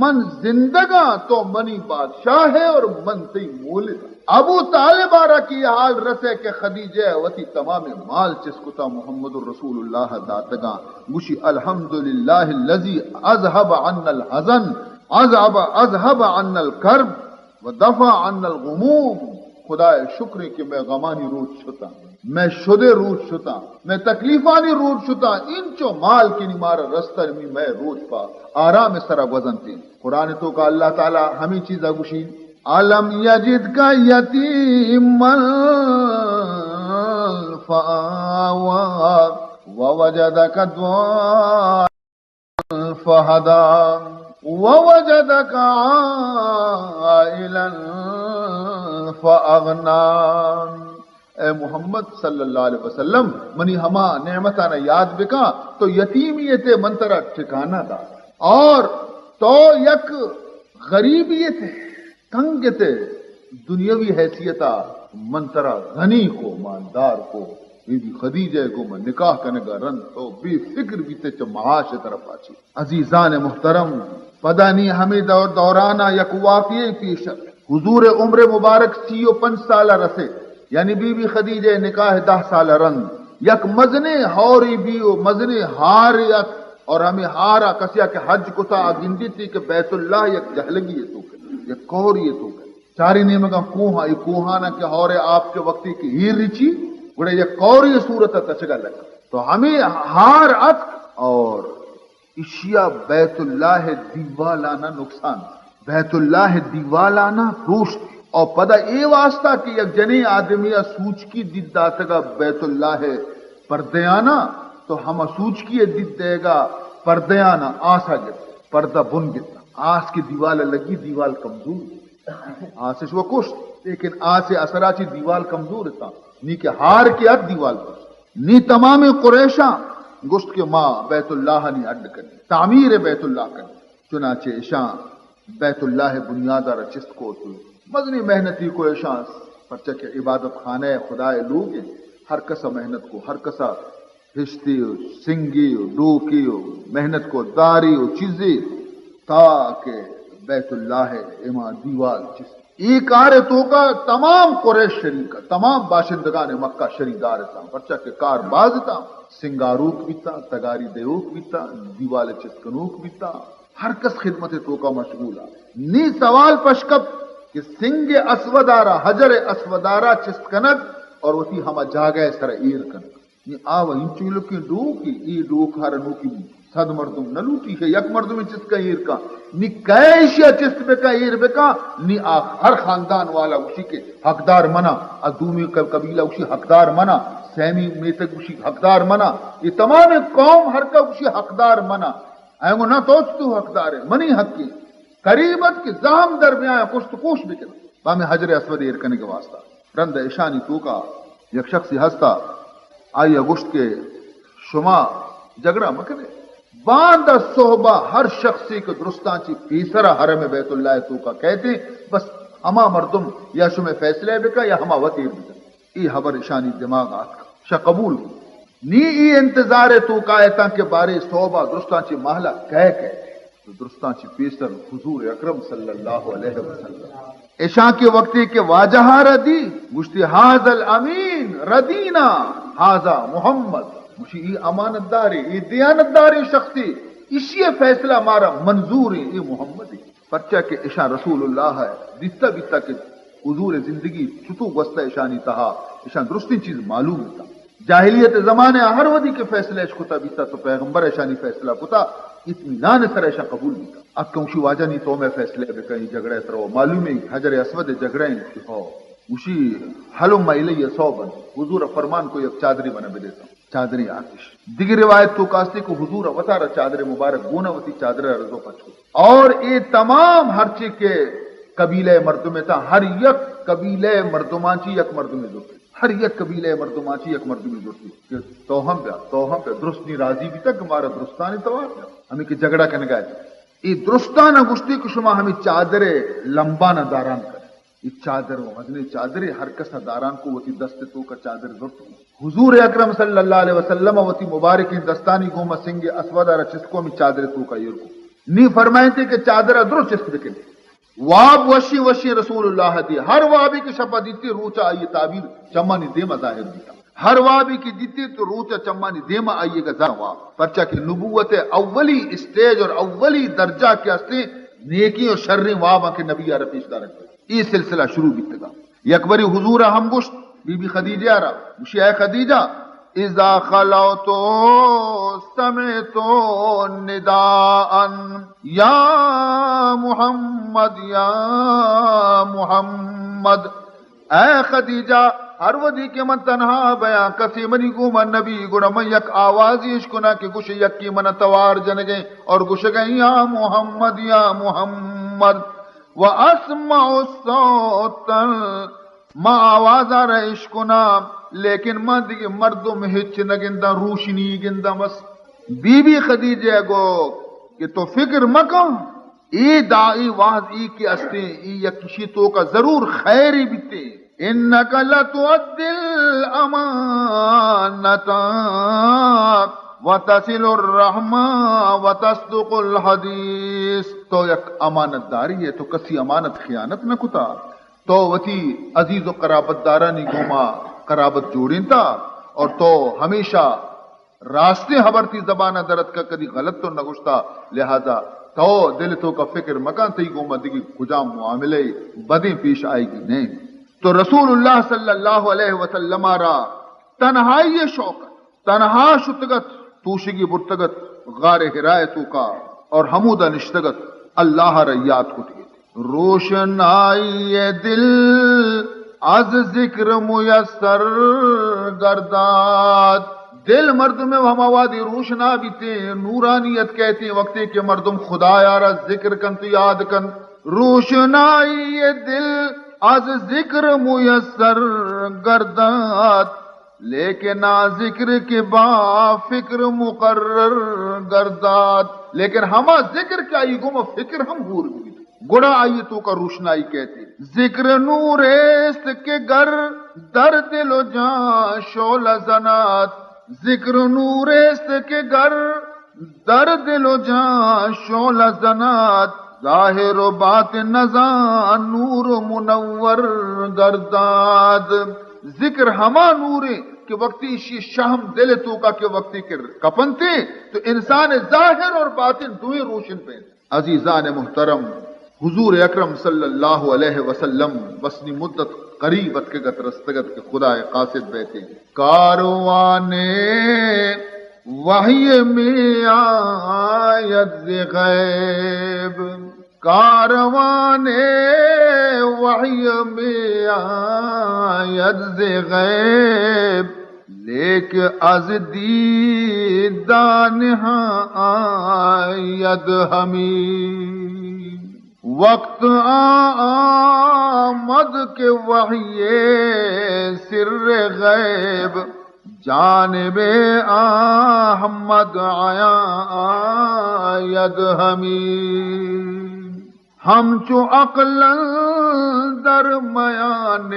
من زندگاں، تو منی بادشاہ ہے اور من تئی مولد۔ ابو طالب آرا کہ یہ حال رسے کہ خدیجہ وتی تمام مال چست کتا محمد رسول اللہ داتگاں، گوشی الحمدللہ الذی اذهب عنا الحزن، اذهب، اذهب عنا الكرب و دفع عنا الغموم۔ خدائے شکریں کہ مئے غمانی روچ شتاں، مئے شدے روچ شتاں، مئے تکلیفانی روچ شتاں، انچو مال کہ نی مارا رستہ نی مئے روچ پہ آرام سرا گوزنتیں۔ قرآن توکا اللہ تعالی ہمیں چیزا گوشی، الم یجدک یتیما فآوا ووجدک ضالا فہدا ووجدک عائلا فاغنا۔ اے محمد صلی اللہ علیہ وسلم، منی ہما نعمتانا یاد بکاں، تو یتیمی تے من ترا ٹھکانہ دات، اور تو یک غریبی تے تنگ تے دنیاوی حیثیتا من ترا غنی کو، مالدار کو۔ بی بی خدیجہ گو من نکاح کنگا رند تو بے فکر بیتے چہ معاش طرفا چی۔ عزیزان محترم، پدا نی ہمیں دور، دورانا یک واقعے پیش ات۔ حضور عمر مبارک سی و پنچ سالہ رسے، یعنی بی بی خدیجہ نکاح دہ سالہ رند یک مزنیں ہورے بی و مزنیں ہارے ات، اور ہمیں ہارا کسیا کہ حج کتا آ گندی تی کہ بیت اللہ یک جہلگی ہے تو کہ یک کہری ہے تو کہ چاری نیمگا کوہ، ای کوہانا کہ ہورے آپ کے وقتی کہ ہیر رچی، گڑا یک کوریں صورت ءَ تچگ ءَ لگ۔ تو ہمے ہار اتک اور ایشی ءَ بیت اللہ ءِ دیوالانا نقصان، بیت اللہ ءِ دیوالانا پروشت۔ اور پدا اے واسطہ کہ یک جنیں آدمی ءَ سوچکی دید داتگ ءَ بیت اللہ ءِ پردیانا، تو ہما سوچکی ءِ دید دئیگ ءَ پردیانا آس ءَ گپت، پردہ بن گپت۔ آس کہ دیوال ءَ لگی، دیوال کمزور۔ آسش و کشت، لیکن آس ءِ اثر ءَ چہ دیوال کمزور اتاں۔ نی کہ ہار کہ ات، دیوال پشت۔ نی تمامیں قریشاں گوشت کہ ما بیت اللہ ءَ نی اڈ کنیں، تعمیر بیت اللہ کنیں۔ چنانچہ اشاں بیت اللہ ءِ بنیاد ءَ را چست کو۔ تو مزنیں محنتی کو اشاں، پرچا کہ عبادت خانہ خدا ءِ لوگ انت۔ ہر کس ءَ محنت کو، ہر کس ءَ ہشتے و سنگے و ڈوکے و محنت کو، دارے و چیزے، تاکہ بیت اللہ ءِ اما دیوال چست۔ اے کار ءِ توکا تمام قریش شریک ات، تمام باشندگان مکہ شریدار اتاں، پرچا کہ کار باز اتاں، سنگاروک بیتاں، تگاری دیوک بیتاں، دیوال چست کنوک بیتاں، ہر کس خدمت ءِ توکا مشغول ات۔ نی سوال پش کپت کہ سنگ اسود ءَ را، حجر اسود ءَ را چست کنگ اور وتی ہما جاگہ ءِ سر ءَ ایر کنگ۔ نی آ و انچو لکیں ڈوکے، اے ڈوک ہر نوکی صد مردم نہ لوٹی کہ یک مردمے چست کن ایر کن۔ نی کئے ایشی ءَ چست بکن، ایر بکن، نی آ ہر خاندان والا گوشی کہ حقدار منا، آ دومی ق-، قبیلہ گوشی حقدار منا، سیمی میتگ گوشی حقدار منا، اے تمام قوم ہر کا گوشی حقدار منا۔ اینگو نہ تو چتو حقدار ئے، منی حق ایں۔ قریب ات کہ زہم در بیاں، کشت کوش بکن۔ بامیں حجر اسود ایر کنگ ءِ واسطہ۔ رند اشانی توکا یک شخصی ہستا، آئی ءَ گوشت کہ شما جھگڑا مکنے، باندا صحبا ہر شخصے کہ درستاں چہ پیسرا حرم بیت اللہ ءِ توکا کئیت، بس ہما مردم یا شمئے فیصلہ بکن یا ہما وت ایر بکن۔ اے ہبر اشانی دماغ ءَ اتک، شہ قبول کو۔ نی اے انتظار ءِ توکا اتاں کہ بارے صحبا درستاں چہ مہلا کئے کئیت۔ تو درستاں چہ پیسر حضور اکرم صلی اللہ علیہ وسلم۔ اشاں کہ وقتے کہ واجہ ءَ را دی، گوشتی، ھذا الامین، ردینا، ھذا محمد۔ گوشی، اے امانت دارے، اے دیانت دارے شخصے، اشی ءِ فیصلہ مارا منظور ایں، اے محمد ایں۔ پرچا کہ اشاں رسول اللہ ءَ دیستہ بیتہ کہ حضور ءِ زندگی چتو گوستہ اشانی تہا، اشاں درستیں چیز معلوم اتاں۔ جاہلیت ءِ زمانے ءَ ہر وھدی کہ فیصلہ اش کتہ بیتہ تو پیغمبر ءَ اشانی فیصلہ کتہ، اطمینان ءِ سرا اشاں قبول بیتہ۔ اتکاں گوشی، واجہ نی تو مئے فیصلہ بکن، اے جھگڑا ءِ سرا و معلوم ایں حجر اسود ءِ جھگڑا ایں کہ ہو۔ گوشی، ھلم الی ثوبا، حضور ءَ فرمان کو یک چادرے منا بدیساں۔ چادرے آتش۔ دگہ روایت توکا استے کہ حضور ءَ وتارا چادرے مبارک گون ءَ وتی چادر ءَ رزو پچ کت۔ اور اے تمام ہرچی کہ قبیلہ ءِ مردم اتاں، ہر یک قبیلہ ءِ مردماں چی یک مردمے زرت۔ ہر یک قبیلہ ءِ مردماں چی یک مردمے زرت کہ تو ہم بیا، تو ہم بیا۔ درست نی راضی بیتگ کہ مارا درستانی توار بیا۔ ہمے کہ جھگڑا کنگا ات۔ اے درستاں گوشتی کہ شما ہمے چادر ءِ لمبانا داران کن۔ اے چادر و مزنیں چادرے، ہر کس ءَ داران کو، وتی دست ءِ توکا چادر زرت کو۔ حضور اکرم صلی اللہ علیہ وسلم ءَ وتی مبارکیں دستانی گوما سنگ اسود ءَ را چست کو، ہمے چادر ءِ توکا ایر کو۔ نی فرمائینتے کہ چادر ءَ درست چست بکن۔ واب وشی وشی رسول اللہ دی، ہر وابی کہ شپا دیتی، روچا آئی تعبیر چمانی دیما ظاہر بیتا۔ ہر وابی کہ دیتی تو روچا چمانی دیما آئی کا ظاہر واب۔ پرچا کہ نبوت ءِ اولی اسٹیج اور اولی درجہ کہ ہستے نیکی اور شریں واباں کہ نبی ءَ را پیش دارگ۔ اے سلسلہ شروع بیتگا۔ یک بری حضور ءَ ہم گوشت، بی بی خدیجہ ءَ را، گوشی، اے خدیجہ، اذا خلوت سمعت نداء یا محمد، یا محمد۔ اے خدیجہ، ہر وھدی کہ من تنہا بیاں، کسے منی گوما نبی، گڑا من یک آوازے اشکناں کہ گوشے یکے من توار جنگیں اور گوشگیں، یا محمد، یا محمد۔ و اسمع صوتا، ما آوازا را اشکناں، لیکن ما دگہ مردم ہچ نہ گنداں، روشنی گنداں بس۔ بی بی خدیجہ گو کہ تو فکر مکن، اے دائی واز ای کہ استیں، ای یک کشی توکا ضرور خیری بیتے۔ انک لتؤدی الامانة وتصل الرحم وتصدق الحدیث۔ تو یک امانت داری ہے، تو کسی امانت خیانت نہ کتا، تو وتی عزیز و قرابت دارانی گوما قرابت جوڑینتا اور تو ہمیشہ راستیں ہبر تی زبان ءَ در اتکگ، کدی غلط تو نہ گوشتا، لہذا تو دل توکا فکر مکن، تئی گوما دگہ کجام معاملہ بدیں پیش آئیگی نہ۔ تو رسول اللہ صلی اللہ علیہ وسلم ءَ را تنہائی ءِ شوق ات، تنہا شتگ ات، توشگی برتگ ات غار حرا ءِ توکا اور ہمودا نشتگ ات، اللہ ءَ را یات کتگ ات۔ روشنائی دل از ذکر میسر گرداد۔ دل مردم ءِ ہما وہدی روشنا بیتیں، نورانیت کئیتیں، وقتی کہ مردم خدایا را ذکر کنت، یاد کنت۔ روشنائی دل از ذکر میسر گرداد، لیکن آ ذکر کہ با فکر مقرر گرداد۔ لیکن ہما ذکر کہ آئی گوما فکر ہم ہور ببیت، گڑا آئی توکا روشنائی کئیت۔ ذکر نور است که گر در دل و جان شعله زند۔ ذکر نور است که گر در دل و جان شعله زند، ظاهر و باطن از آن نور منور گردد۔ ذکر ہما نوریں کہ وقتی ایشی شہم دل توکا کہ وقتی کہ کپنتے تو انسان ظاہر اور باطن دوئیں روشن بیں۔ عزیزان محترم، حضور اکرم صلی اللہ علیہ وسلم بس نی مدت قریب اتکگ ات، رستگ ات کہ خدا ءِ قاصد بیتیں۔ کاروان وحی می آید ز غیب، کاروان وحی می آید ز غیب، لیک از دیدان ها آید همی۔ وقت آ آمد که وحی سر غیب، جانب احمد عیان آید همی۔ همچو عقل اندر میان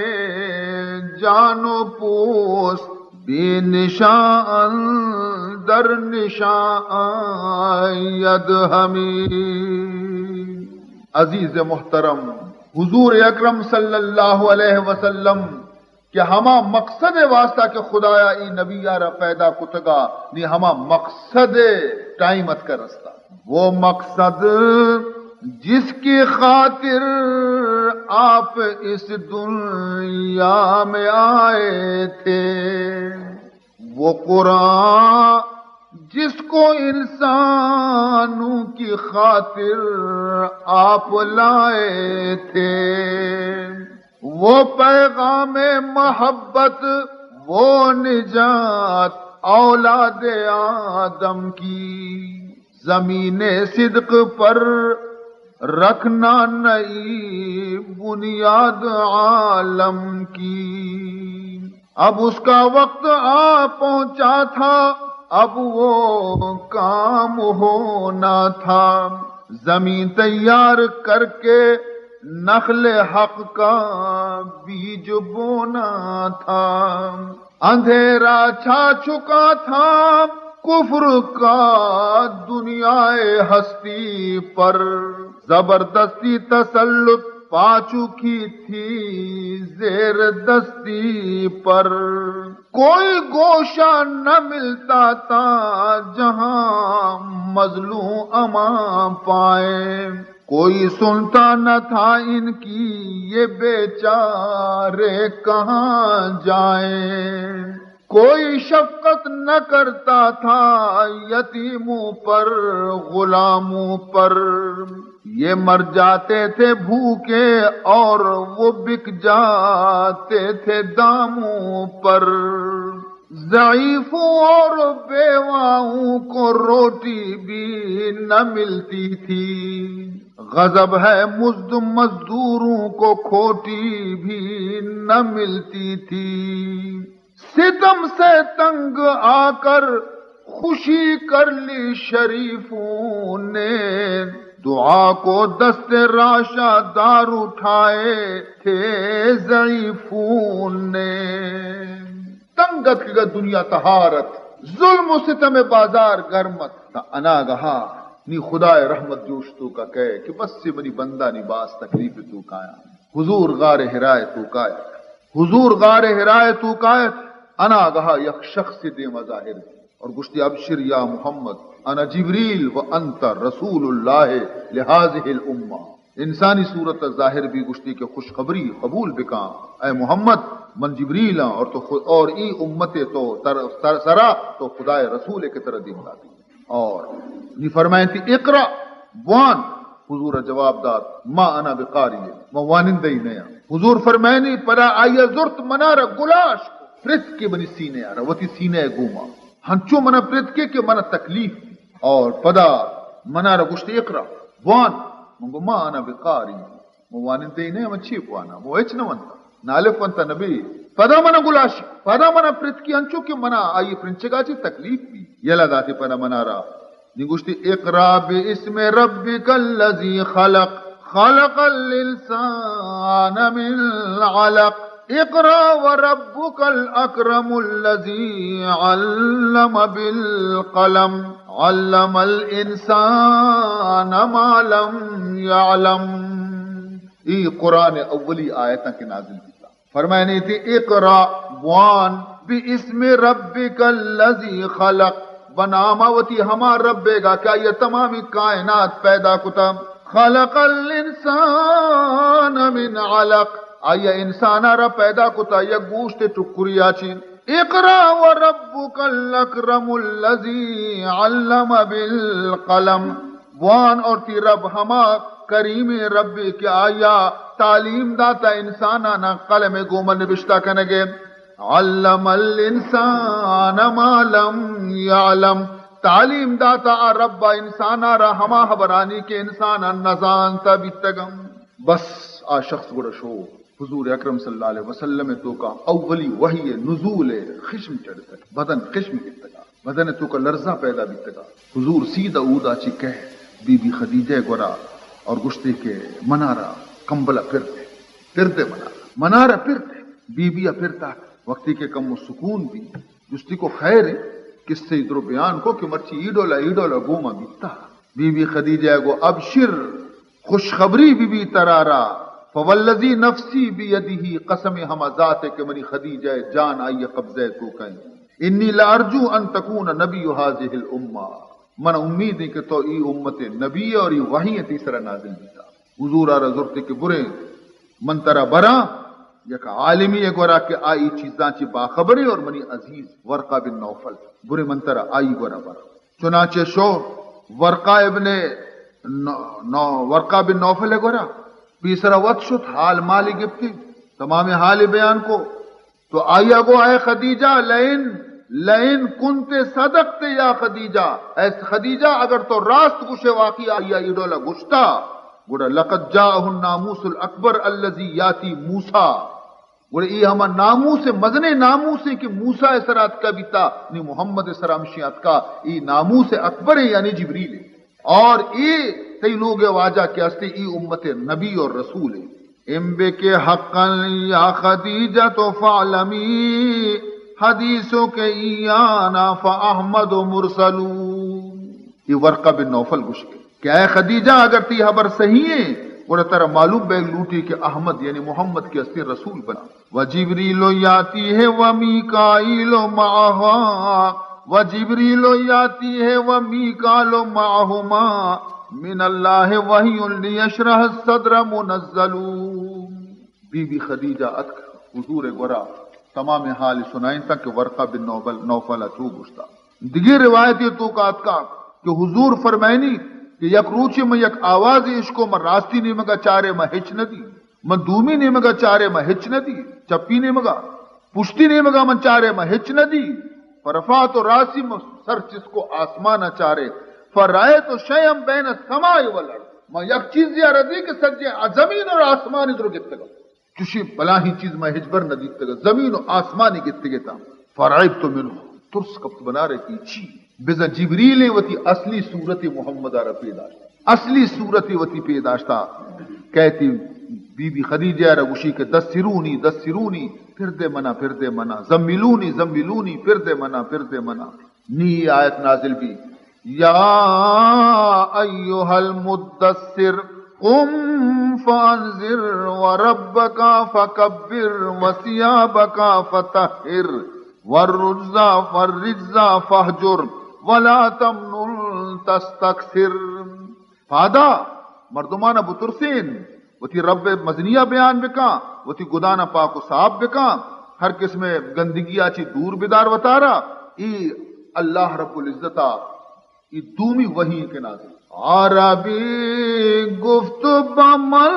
جان و پوست، بی نشان در نشان آید همی۔ عزیز محترم، حضور اکرم صلی اللہ علیہ وسلم کہ ہما مقصد ءِ واسطہ کہ خدایا اے نبی ءَ را پیدا کتگا، نی ہما مقصد ءِ ٹائم اتکا رستا۔ وہ مقصد جس کی خاطر آپ اس دنیا میں آئے تھے، وہ قرآن جس کو انسانوں کی خاطر آپ لائے تھے، وہ پیغام محبت، وہ نجات اولاد آدم کی، زمین صدق پر رکھنا نئی بنیاد عالم کی۔ اب اس کا وقت آ پہنچا تھا، اب وہ کام ہونا تھا۔ زمین تیار کر کے نخل حق کا بیج بونا تھا۔ اندھیرا چھا چکا تھا کفر کا دنیا ہستی پر، زبردستی تسلط پا چکی تھی زیر دستی پر۔ کوئی گوشہ نہ ملتا تھا جہاں مظلوم امان پائیں، کوئی سنتا نہ تھا ان کی یہ بیچارے کہاں جائیں۔ کوئی شفقت نہ کرتا تھا یتیموں پر، غلاموں پر، یہ مر جاتے تھے بھوکے اور وہ بک جاتے تھے داموں پر۔ ضعیفوں اور بیواؤں کو روٹی بھی نہ ملتی تھی، غضب ہے مزد مزدوروں کو کھوٹی بھی نہ ملتی تھی۔ ستم سے تنگ آ کر خوشی کر لی شریفوں نے، دعا کو دست راشہ دار اٹھائے تھے ضعیفوں نے۔ تنگ اتکگ ات دنیا تہار ات، ظلم و ستم بازار گرم ات، تا اناگہا نی خدائے رحمت جوش توکا کئے کہ بس منی بندہ نی باز تکلیف توکایا۔ حضور غار حرائے توکا ات۔ حضور غار حرائے توکا ات، اناگہا یک شخص دیما ظاہر بی اور گوشتی، ابشر یا محمد، انا جبریل و انت رسول اللہ لہذه الامہ۔ انسانی صورت ظاہر بی، گوشتی کہ خوشخبری قبول بکاں، اے محمد، من جبریل آں اور تو خو-، اور ای امت تو تر-، تر-، سرا تو خدائے رسول ہے کہ ترا دیم داتی۔ اور نی فرمائیں تھی، اقرا، بوان۔ حضور جواب دات، ما انا بقاری، ما وانندہ ہی نیا۔ حضور فرمائنی، پدا آیا زرت منارا گلاش کو، پرت کے منی سینے آرا، وتی سینے گوما۔ ہنچو منا پرت کے کہ منا تکلیف دی۔ اور پدا منارا گشت، اقرا، بوان۔ من گو، ما انا بقاری، من وانندہ ہی نیا، من چی بوانا، من ہچ نہ ونتا۔ نالف ونتا نبی۔ پدا منا گلاشی، پدا منا پرتکی انچو کہ منا آئی پرنچگا چی تکلیف بی۔ یلا داتی پدا منارا۔ نی گوشتی، اقرا باسم ربک الذی خلق، خلق الانسان من علق، اقرا وربک الاکرم الذی علم بالقلم، علم الانسان ما لم یعلم۔ ای قرآن اولی آیتاں کہ نازل بیتا۔ فرمائنی تھی، اقرا، بوان، باسم ربک الذی خلق، بنام وتی ہما ربے گا کہ آئی تمامی کائنات پیدا کتا۔ خلق الانسان من علق، آئی انسانا را پیدا کتا یک گوشت ٹکری آچی۔ اقرا وربک الاکرم الذی علم بالقلم، بوان اور تی رب ہما کریم ربی کہ آیا تعلیم داتا انسانانا قلم گوما نبشتہ کنگے۔ علم الانسان ما لم یعلم، تعلیم داتا آ رب انسانا را ہما خبرانی کہ انسانا نزانتا بیتگم۔ بس آ شخص گڑا شو حضور اکرم صلی اللہ علیہ وسلم توکا اولی وحی نزول خشم چڑھتگ، بدن خشم گپتگا۔ بدن توکا لرزہ پیدا بیتگا۔ حضور سیدھا اودا چی کہہ بی بی خدیجہ گورا اور گشتے کہ منارا کمبلا پر دے، پر دے منارا، منارا پر دے۔ بی بی پر تا۔ وقتی کہ کم سکون بی، جستی کو خیر ہے، قصے درو بیان کو کہ مرچی ای ڈولا، ای ڈولا گوما بیتا۔ بی بی خدیجہ گو، ابشر، خوشخبری بی بی ترارا، فوالذی نفسی بیدہ، قسم ہما ذات ہے کہ منی خدیجہ جان آئی قبضہ تو کہیں۔ انی لارجو ان تکون نبی هذه الامہ، من امید ہے کہ تو ای امت نبی ہے اور ای وحی ہے تیسرا نازل بیتا۔ حضور آرا زرتے کہ برے من ترا براں یک عالمی گورا کہ آئی چیزاں چی باخبریں اور منی عزیز ورقہ بن نوفل، برے من ترا آئی گورا براں۔ چنانچہ شو ورقہ ابن نو-، نو-، ورقہ بن نوفل گورا، پیسرا وت شت، حال مالی گپتی، تمام حال بیان کو۔ تو آیا گو، اے خدیجہ، لئن، لئن کنت صدقت یا خدیجہ، اے خدیجہ، اگر تو راست گوشے واقعی آیا ای ڈولا گشتا، گڑا لقد جاءه الناموس الاکبر الذی یاتی موسی، گڑا ای ہما ناموس، مزنیں ناموس ہیں کہ موسی سرا اتکا بیتا، نی محمد سرا ہمشی اتکا، ای ناموس اکبر ہیں یعنی جبریل ہیں۔ اور ای تئی لوگ واجہ کہ ہستے ای امت نبی اور رسول ہیں۔ ان بک حقا یا خدیجہ تو فعلمی، حدیثک ایانا فاحمد مرسلون۔ یہ ورقہ بن نوفل گوشتے کہ اے خدیجہ، اگر تی خبر صحیح ہیں، گڑا ترا معلوم بے لوٹی کہ احمد یعنی محمد کے ہستے رسول بنا۔ و جبریل یاتی ہے و میکائیل معها، و جبریل یاتی ہے و میکال معهما، من اللہ وحی لیشرح الصدر منزلون۔ بی بی خدیجہ اتک حضور گورا تمام حال سنائیں تاں کہ ورقہ بن نوبل، نوفل چو گشتا۔ دگہ روایتے توکا اتکا کہ حضور فرمائنی کہ یک روچے من یک آوازے اشکو، من راستی نیمگا چارے من ہچ نہ دی، من دومی نیمگا چارے من ہچ نہ دی، چپی نیمگا، پشتی نیمگا من چارے من ہچ نہ دی۔ فرفعت راسی، من سر چست کو آسمانا چارے، فرأیت شیئا بین السماء والارض، من یک چیزے آرا دی کہ سجے زمین اور آسمانی درو گپتگا۔ چوشیں بلاہیں چیز من ہچبر نہ دیتگ، زمین و آسمانی گتگ اتاں۔ فرعبت منه، ترس کپت بنارے کہ چی؟ بزاں جبریل وتی اصلی صورت محمد را پیداشت، اصلی صورت وتی پیداشتا۔ کہتی بی بی خدیجہ را گوشی کہ دسرونی، دسرونی، پر دے منا، پر دے منا، زملونی، زملونی، پر دے منا، پر دے منا۔ نی آیت نازل بی، یا ایھا المدثر قم فانذر وربک فکبر وثیابک فطہر والرجز، والرجز فاہجر ولا تمنن تستکثر۔ پادا مردمانا بترسین، وتی رب مزنیا بیان بکاں، وتی گدانا پاک و صاف بکاں، ہر قسم گندگی آ چی دور بدار وتارا۔ ای اللہ رب العزت آ ای دومی وحی کہ نازل۔ عربی گفت بہ من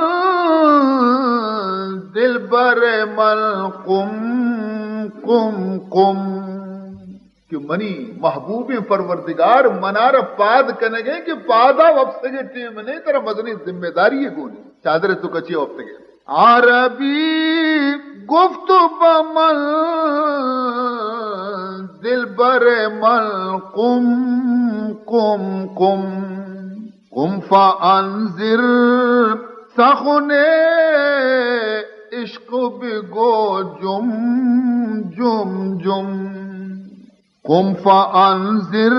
دلبر من قم قم قم، کہ منی محبوبیں پروردگار منارا پاد کنگے کہ پادا وپسگے ٹیم نے، ترا مزنیں ذمہ داری گونے، چادر تو کچے وپتگے۔ عربی گفت بہ من دلبر من قم قم قم، قم فانذر سخن عشق بگو جم جم جم۔ قم فانذر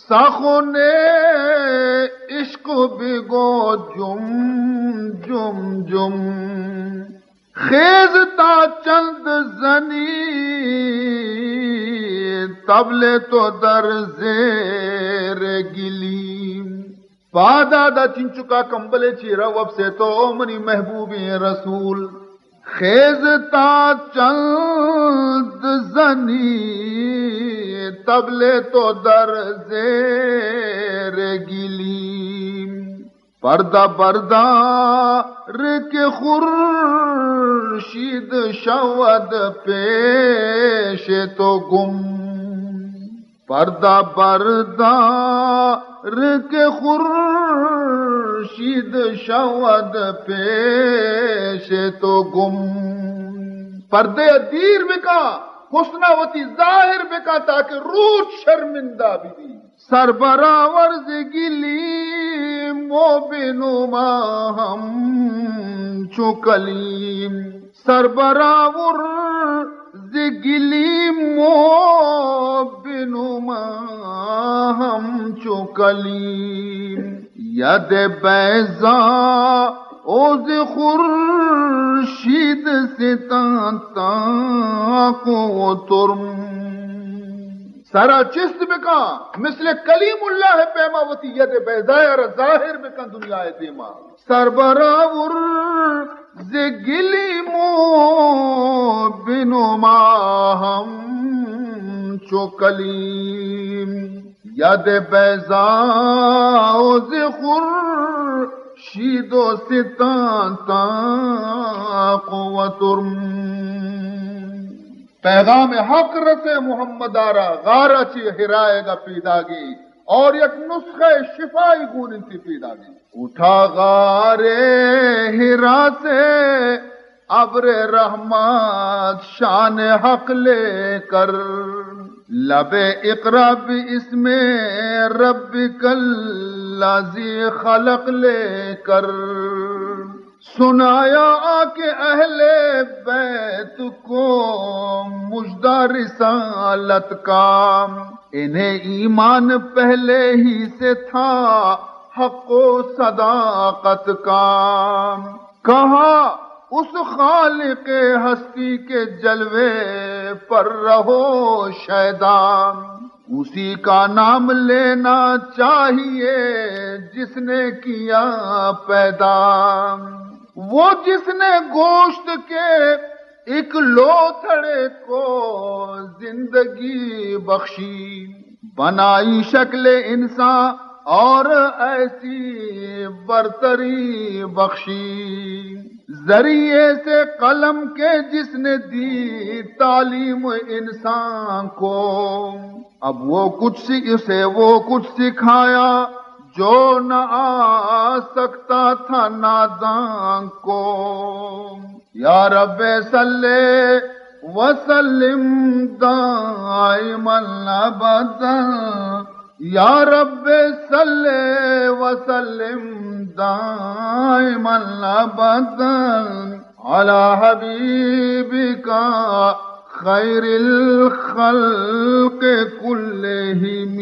سخن عشق بگو جم جم جم۔ خیز تا چند زنی طبل تو در زیر گلیم۔ پادا دا چنچکا کمبلے چیرا وپسے تو، او منی محبوبیں رسول۔ خیز تا چند زنی طبل تو در زیر گلیم۔ پردہ بردار کہ خورشید شود پیش تو گم۔ پردہ بردار کہ خورشید شود پیش تو گم۔ پردے دیر بکا، حسنا وتی ظاہر بکا، تاکہ روچ شرمندہ ببی۔ سر برآور ز گلیم و بنما ہمچو کلیم۔ سر برآور ز گلیم و بنما ہمچو کلیم۔ ید بیضا و ز خورشید ستان تاق و ترم۔ سرا چست بکن، مثل کلیم اللہ پیما وتی ید بیضایا را ظاہر بکن دنیا دیما۔ سر برآور ز گلیم و بنما ہمچو کلیم۔ ید بیضا و ز خورشید و ستان تاق و ترم۔ پیغام حق رسے محمد آرا، غارا چی حرائے گا پیداگی، اور یک نسخہ شفائی گون انتی پیداگی۔ اٹھا غار حرا سے ابر رحمت شان حق لے کر، لب اقرا باسم ربک الذی خلق لے کر۔ سنایا کہ اہل بیت کو مژدہ رسالت کا، انہیں ایمان پہلے ہی سے تھا حق و صداقت کا۔ کہا اس خالق ہستی کے جلوے پر رہو شیدا، اسی کا نام لینا چاہیے جس نے کیا پیدا۔ وہ جس نے گوشت کے ایک لوتھڑے کو زندگی بخشی، بنائی شکل انسان اور ایسی برتری بخشی۔ ذریعے سے قلم کے جس نے دی تعلیم انسان کو، اب وہ کچھ سی-، اسے وہ کچھ سکھایا جو نہ آ سکتا تھا نادان کو۔ یا رب صل وسلم دائما ابدا، یا رب صل وسلم دائما ابدا علی حبیبک خیر الخلق کلهم۔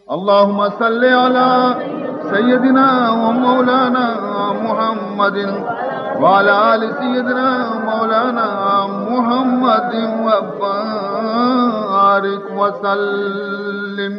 اللهم صل على سيدنا ومولانا محمد وعلى آل سيدنا مولانا محمد وبارك وسلم۔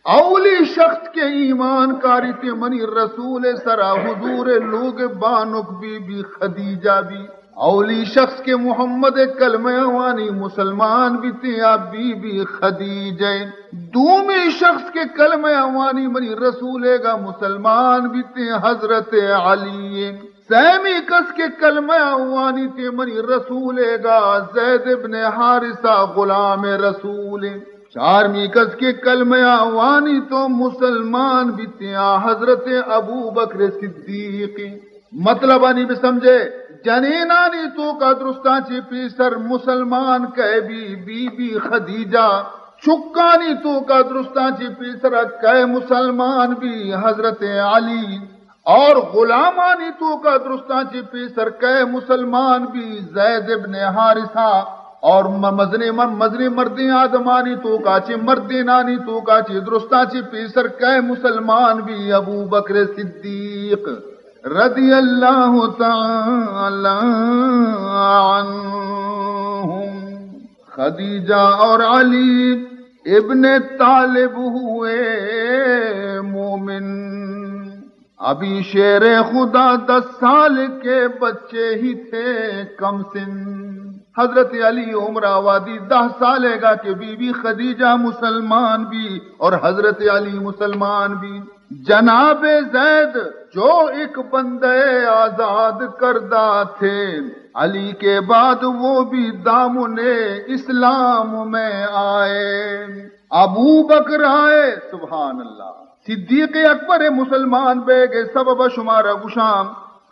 اولی شخص کہ ایمان کاریت منی رسول سرا حضور لوگ بانک بی بی خدیجہ بی۔ اولی شخص کہ محمد ءِ کلمہ ءَ وانی مسلمان بیتیں، آ بی بی خدیجہ ایں۔ دومی شخص کہ کلمہ ءَ وانی منی رسول ءِ گا مسلمان بیتیں، حضرت علی ایں۔ سیمی کس کہ کلمہ ءَ وانیتیں منی رسول ءِ گا، زید ابن حارثہ غلام رسول ایں۔ چارمی کس کہ کلمہ ءَ وانیت و مسلمان بیتیں، آ حضرت ابوبکر صدیق ایں۔ مطلبانی بسمجھے، جنینانی توکا درستاں چہ پیسر مسلمان کئے بی؟ Bibi Khadija. چکانی توکا درستاں چہ پیسر کئے مسلمان بی؟ حضرت علی۔ اور غلامانی توکا درستاں چہ پیسر کئے مسلمان بی؟ زید ابن حارثہ۔ اور م-، مزنیں مر-، مزنیں مردیں آدمانی توکا چہ، مردینانی توکا چہ درستاں چہ پیسر کئے مسلمان بی؟ ابوبکر صدیق رضی اللہ تعالی عنہم۔ خدیجہ اور علی ابن طالب ہوئے مومن۔ ابھی شیر خدا دس سال کے بچے ہی تھے کم سن۔ حضرت علی عمر آبادی دہ سال ءِ گا کہ بی بی خدیجہ مسلمان بی اور حضرت علی مسلمان بی۔ جناب زید جو ایک بندے آزاد کردہ تھے، علی کے بعد وہ بھی دامن اسلام میں آئے۔ ابوبکر آئے، سبحان اللہ، صدیق اکبر مسلمان بیگ ءِ سبب شمارا گشاں،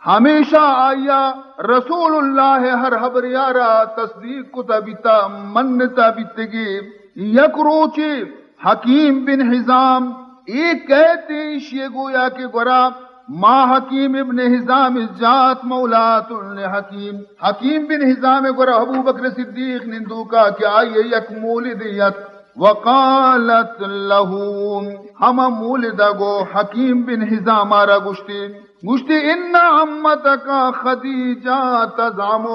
ہمیشہ آیا رسول اللہ ءِ ہر ہبرے ءَ را تصدیق کتا بیتا، منتا بیتگی۔ یک روچے حکیم بن حزام اے کئیت، ایشی گویا کہ گورا ما حکیم ابن حزام جات مولات الحکیم۔ حکیم بن حزام گورا ابوبکر صدیق نندوکا کہ آئی یک مولدے ات۔ وقالت له، ہما مولدا گو حکیم بن حزام ءَ را گوشتی، گوشتی، ان عمتک خدیجہ تزعم،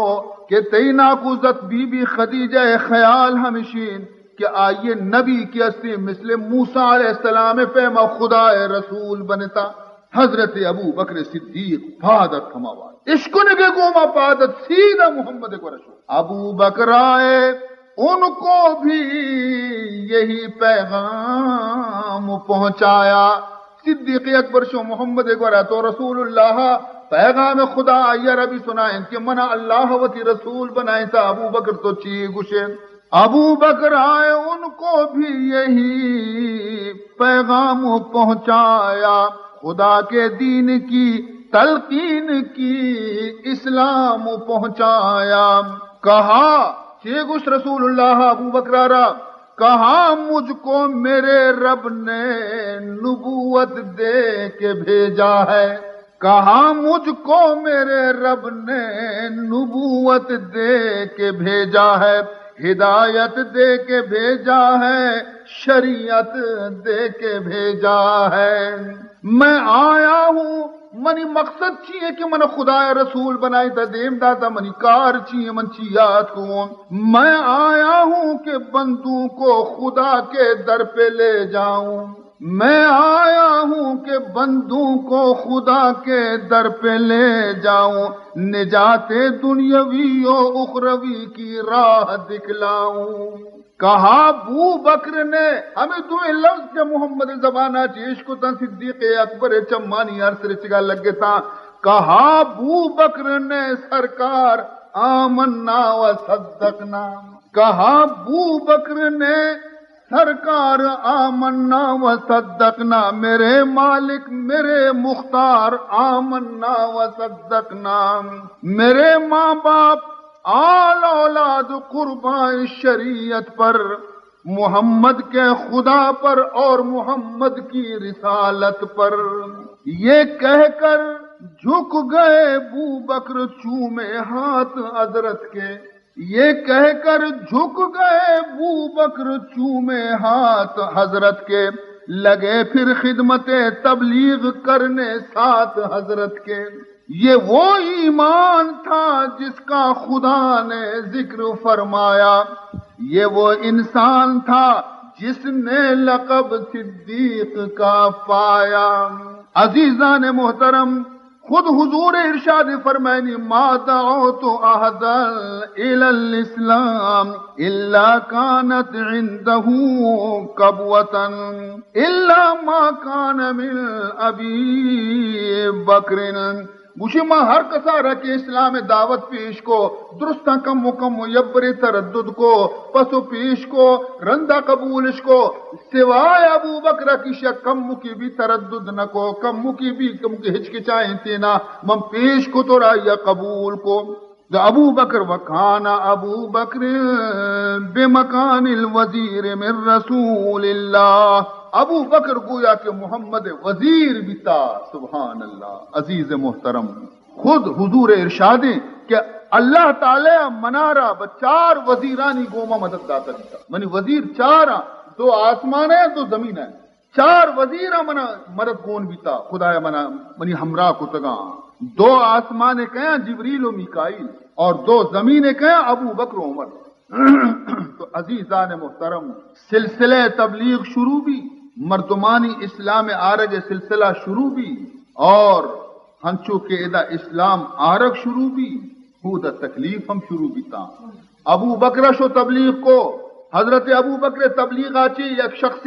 کہ تئی ناکوزت بی بی خدیجہ ءِ خیال ہمشین کہ آئی نبی کہ استی مثل موسی علیہ السلام ءِ پیما خدا ءِ رسول بنتا۔ حضرت ابوبکر صدیق پاد ات ہما وہد۔ اشکنگ ءِ گوما پاد ات، سیدھا محمد ءِ گورا شو۔ ابوبکر آئے، ان کو بھی یہی پیغام پہنچایا۔ صدیق اکبر شو محمد ءِ گورا، تو رسول اللہ ءَ پیغام خدا آئی ءَ را بھی سنائینت کہ منا اللہ وتی رسول بنائینتا۔ ابوبکر تو چی گوشے؟ ابوبکر آئے، ان کو بھی یہی پیغام پہنچایا، خدا کے دین کی تلقین کی، اسلام پہنچایا۔ کہا، چے گوشت رسول اللہ ابوبکر ءَ را؟ کہا، مجھ کو میرے رب نے نبوت دے کے بھیجا ہے۔ کہا، مجھ کو میرے رب نے نبوت دے کے بھیجا ہے، ہدایت دے کے بھیجا ہے، شریعت دے کے بھیجا ہے۔ میں آیا ہوں، منی مقصد چی ہے کہ من خدا ءِ رسول بنائیتا، دیم داتا، منی کار چی ہے، من چی یاد کو؟ میں آیا ہوں کہ بندوں کو خدا کے در پہ لے جاؤں۔ میں آیا ہوں کہ بندوں کو خدا کے در پہ لے جاؤں، نجات دنیاوی و اخروی کی راہ دکھلاؤں۔ کہا، بو بکر نے، ہمے دوئیں لفظ کہ محمد زبانا چہ اشکتاں، صدیق اکبر چمانی ارس رچگا لگتاں۔ کہا، بو بکر نے سرکار آمنا و صدقنا۔ کہا، بو بکر نے سرکار آمنا و صدقنا، میرے مالک، میرے مختار، آمنا و صدقنا۔ میرے ماں باپ، آل اولاد قربان شریعت پر، محمد کے خدا پر اور محمد کی رسالت پر۔ یہ کہہ کر جھک گئے بو بکر چومے ہاتھ حضرت کے۔ یہ کہہ کر جھک گئے بو بکر چومے ہاتھ حضرت کے، لگے پھر خدمت تبلیغ کرنے ساتھ حضرت کے۔ یہ وہ ایمان تھا جس کا خدا نے ذکر فرمایا، یہ وہ انسان تھا جس نے لقب صدیق کا پایا۔ عزیزان محترم، خود حضور ارشاد فرمائنی، ما دعوت احدا الی الاسلام الا کانت عنده کبوة الا ما کان من ابی بکر۔ گوشی، ما ہر کسا را کہ اسلام دعوت پیش کو، درستاں کم و کم و یبرے تردد کو، پس و پیش کو، رندا قبولش کو، سوائے ابو بکر کہ ایشا کمکی بھی تردد نہ کو، کمکی بھی، کمکی ہچکچائیں تینا، من پیش کو تو را یا قبول کو۔ تو ابو بکر، وکان ابو بکر بمکان الوزیر من رسول اللہ۔ ابو بکر گویا کہ محمد وزیر بیتا۔ سبحان اللہ، عزیز محترم، خود حضور ارشادیں کہ اللہ تعالی منارا بہ چار وزیرانی گوما مدد داتا بیتا۔ منی وزیر چار آں، دو آسمان ہیں، دو زمین ہیں۔ چار وزیر منا مدد گون بیتا، خدایا منا، منی ہمراہ کتگاں۔ دو آسمان کیاں؟ جبریل و میکائیل، اور دو زمین کیاں؟ ابو بکر و عمر۔ تو عزیزان محترم، سلسلہ تبلیغ شروع بی، مردمانی اسلام آرگ سلسلہ شروع بی، اور ہنچو کہ ادا اسلام آرگ شروع بی، ہود ء تکلیف ہم شروع بیتاں۔ ابو بکر شو تبلیغ کو، حضرت ابو بکر تبلیغ آچی یک شخص،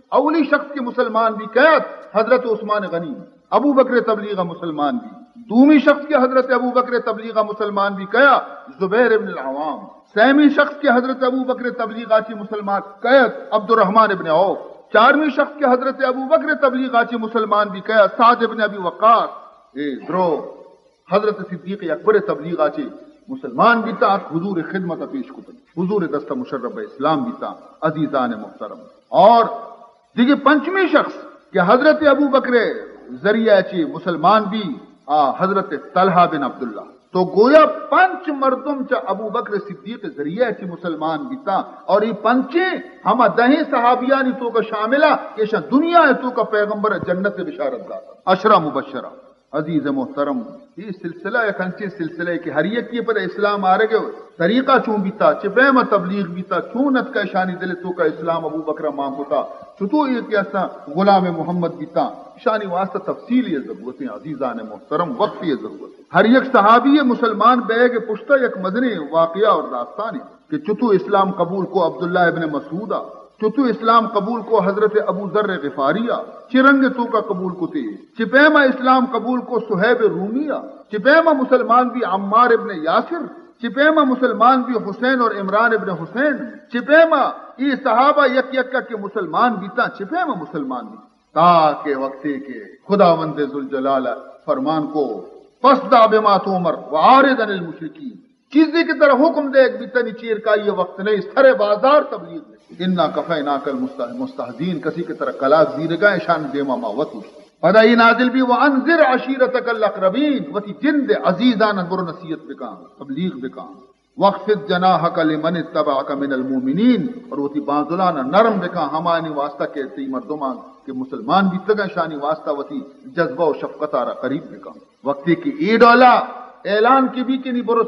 اولی شخص کہ مسلمان بی کیت حضرت عثمان غنی، ابو بکر تبلیغ مسلمان بی۔ دومی شخص کہ حضرت ابو بکر تبلیغ مسلمان بی کیا؟ زبیر ابن العوام۔ سیمی شخص کہ حضرت ابو بکر تبلیغ آچی مسلمان کیت؟ عبدالرحمن ابن عوف۔ چارمی شخص کہ حضرت ابو بکر تبلیغ آچی مسلمان بی کیا؟ سعد ابن ابی وقاص۔ اے درو حضرت صدیق اکبر تبلیغ آچے مسلمان بیتا، آت حضور خدمت پیش کتا، حضور دست مشرف اسلام بیتا۔ عزیزان محترم، اور دیگه پنچمی شخص کہ حضرت ابو بکر ذریعہ چے مسلمان بی، آ حضرت طلحہ بن عبداللہ۔ تو گویا پنچ مردم چا ابو بکر صدیق ذریعہ چے مسلمان بیتا، اور یہ پنچیں ہما دہیں صحابیانی توکا شاملا کہ شان دنیا توکا پیغمبر جنت بشارت داتا، عشرہ مبشرہ۔ عزیز محترم، یہ سلسلہ یک انچیں سلسلہ ہے کہ ہر یکی پدا اسلام آرگ طریقہ چون بیتا، چہ پیم تبلیغ بیتا، چون اتکا اشانی دل توکا اسلام ابو بکر مان کتا، چطو یہ کہ اساں غلام محمد بیتا، اشانی واسطہ تفصیلی ضرورت ہے۔ عزیزان محترم، وقت یہ ضرورت ہے۔ ہر یک صحابی مسلمان بیگ پشتا یک مزنیں واقعہ اور داستان ہے۔ کہ چتو اسلام قبول کو عبداللہ ابن مسعودا، چتو اسلام قبول کو حضرت ابو ذر غفاریا، چہ رنگ توکا قبول کتے، چہ پیما اسلام قبول کو صہیب رومیا، چہ پیما مسلمان بی عمار ابن یاسر، چہ پیما مسلمان بی حسین اور عمران ابن حسین، چہ پیما ای صحابہ یک یک کہ مسلمان بیتا، چہ پیما مسلمان بیتا۔ تاکہ وقتے کہ خداوند ذوالجلال فرمان کو، فاصدع بما تؤمر وأعرض عن المشركين، چیزے کہ ترا حکم دیگ بیتنی چیر کائی وقت نہیں، سر بازار تبلیغ نہیں۔ انا کفیناک المستہ-، مستہزئین، کسی کہ ترا کلاگ زیرگا اشان دیما ما وت اوشت۔ پدا یہ نازل بی، وانذر عشیرتک الاقربین، وتی جند عزیزان برو نصیحت بکان، تبلیغ بکان۔ واخفض جناحک لمن اتبعک من المؤمنین، اور وتی بانزلانا نرم بکان ہمانی واسطہ کہ تی مردمان کہ مسلمان بیتگن، شانی واسطہ وتی جذبہ و شفقت آرا قریب بکان۔ وقتی کہ اے ڈولا اعلان کی بی کہ نی برو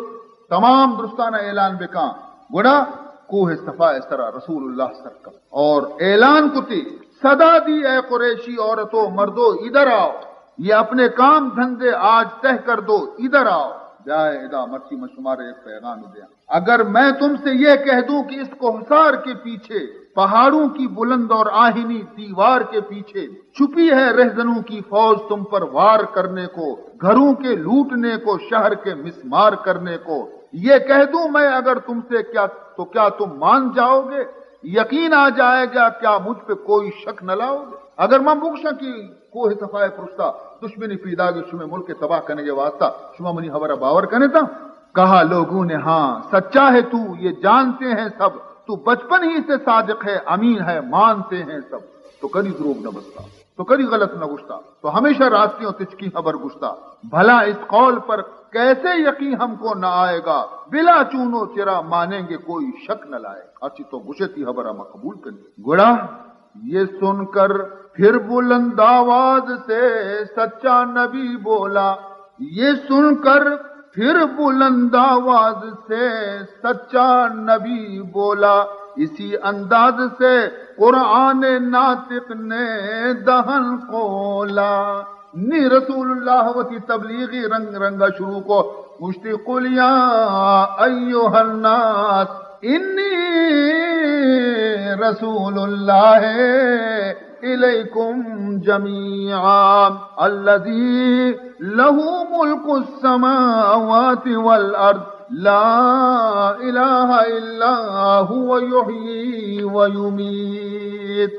تمام درستانا اعلان بکان، گڑا کوہ صفا سرا رسول اللہ سر کپت اور اعلان کتی، صدا دی اے قریشی عورتو مردو، ادھر آؤ، یہ اپنے کام دھندے آج طے کر دو، ادھر آؤ۔ بیائے ادا، مرچی من شمارا یک پیغام دیاں۔ اگر میں تم سے یہ کہہ دوں کہ اس کوہسار کے پیچھے، پہاڑوں کی بلند اور آہنی دیوار کے پیچھے چھپی ہے رہزنوں کی فوج تم پر وار کرنے کو، گھروں کے لوٹنے کو، شہر کے مسمار کرنے کو، یہ کہہ دوں میں اگر تم سے، کیا، تو کیا تم مان جاؤ گے؟ یقین آ جائے گا، کیا مجھ پہ کوئی شک نہ لاؤ گے؟ اگر من بگشاں کہ کوہ صفا پرشتا دشمنی پیداگ شمے ملک تباہ کنگے واسطہ، شما منی خبر باور کنے تا؟ کہا لوگوں نے، ہاں، سچا ہے تو، یہ جانتے ہیں سب، تو بچپن ہی سے صادق ہے، امین ہے، مانتے ہیں سب۔ تو کدی دروگ نہ بستا، تو کدی غلط نہ گشتا، تو ہمیشہ راستی و تچکی خبر گشتا۔ بھلا اس قول پر کیسے یقین ہم کو نہ آئے گا، بلا چون و چرا مانیں گے، کوئی شک نہ لائے۔ ہرچی تو گشے تی خبر ہم قبول کنی۔ گڑا یہ سن کر پھر بلند آواز سے سچا نبی بولا، یہ سن کر پھر بلند آواز سے سچا نبی بولا، اسی انداز سے قرآن ناطق نے دہن کھولا۔ نی رسول اللہ وتی تبلیغی رنگ رنگا شروع کو، گوشتی، قل یا ایھا الناس انی رسول اللہ الیکم جمیعا الذی لہ ملک السماوات والارض لا الہ الا ھو یحیی و یمیت۔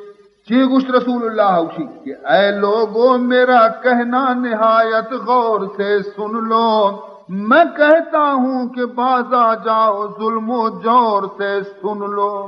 چی گوشت رسول اللہ؟ اوشی کہ اے لوگو، میرا کہنا نہایت غور سے سن لو۔ میں کہتا ہوں کہ باز آ جاؤ، ظلم و جور سے سن لو۔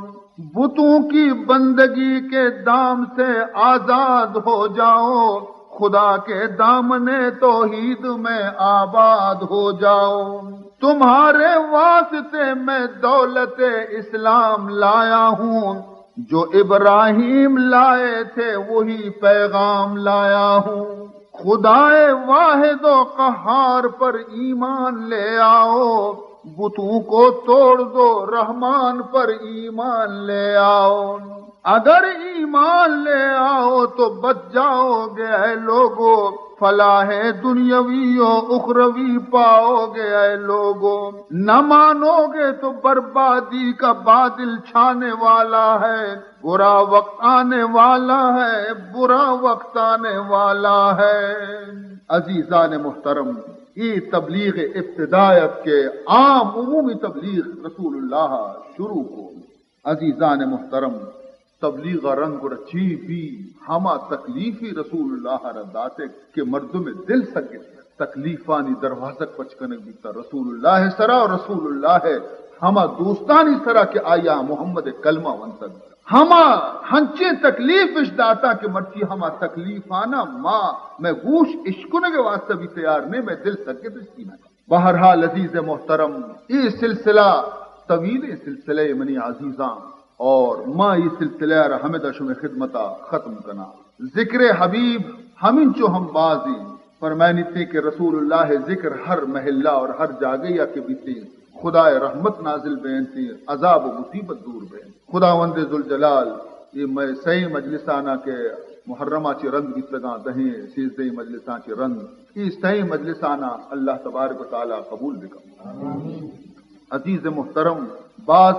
بتوں کی بندگی کے دام سے آزاد ہو جاؤ، خدا کے دامن توحید میں آباد ہو جاؤ۔ تمہارے واسطے میں دولت اسلام لایا ہوں، جو ابراہیم لائے تھے وہی پیغام لایا ہوں۔ خدائے واحد و قہار پر ایمان لے آؤ، بتوں کو توڑ دو، رحمان پر ایمان لے آؤ۔ اگر ایمان لے آؤ تو بچ جاؤ گے اے لوگو، فلاح دنیاوی و اخروی پاؤ گے اے لوگو۔ نہ مانو گے تو بربادی کا بادل چھانے والا ہے، برا وقت آنے والا ہے، برا وقت آنے والا ہے۔ عزیزان محترم، ای تبلیغ ابتدایت کہ عام عمومی تبلیغ رسول اللہ شروع کو۔ عزیزان محترم، تبلیغ ء رنگ گڑا چی بی؟ ہما تکلیفی رسول اللہ ء را داتگ کہ مردم ء دل سگت۔ تکلیفانی دروازگ پچ کنگ بیتا رسول اللہ ء سرا، اور رسول اللہ ء ہما دوستانی سرا کہ آیا محمد ء کلمہ ونتگ، ہما ہنچیں تکلیف اش داتا کہ مرچی ہما تکلیفانا ما، مئے گوش اشکنگ ء واسطہ بھی تیار نہیں، مئے دل سگت اش سینہ۔ بہرحال عزیز محترم، اے سلسلہ طویلیں سلسلہ منی عزیزاں، اور ما اے سلسلہ را ہمدا شمے خدمتا ختم کناں۔ ذکر حبیب ہمینچو ہم بازیں، فرمائنیتے کہ رسول اللہ ذکر ہر محلہ اور ہر جاگہ یا کہ بیتے، خدائے رحمت نازل بینتے، عذاب و مصیبت دور بینت۔ خداوند ذوالجلال اے مئے سئیں مجلسانا کہ محرما چہ رند بیتگاں، دہیں سیزدہیں مجلساں چہ رند، اے سئیں مجلسانا اللہ تبارک و تعالی قبول بکن۔ عزیز محترم، باز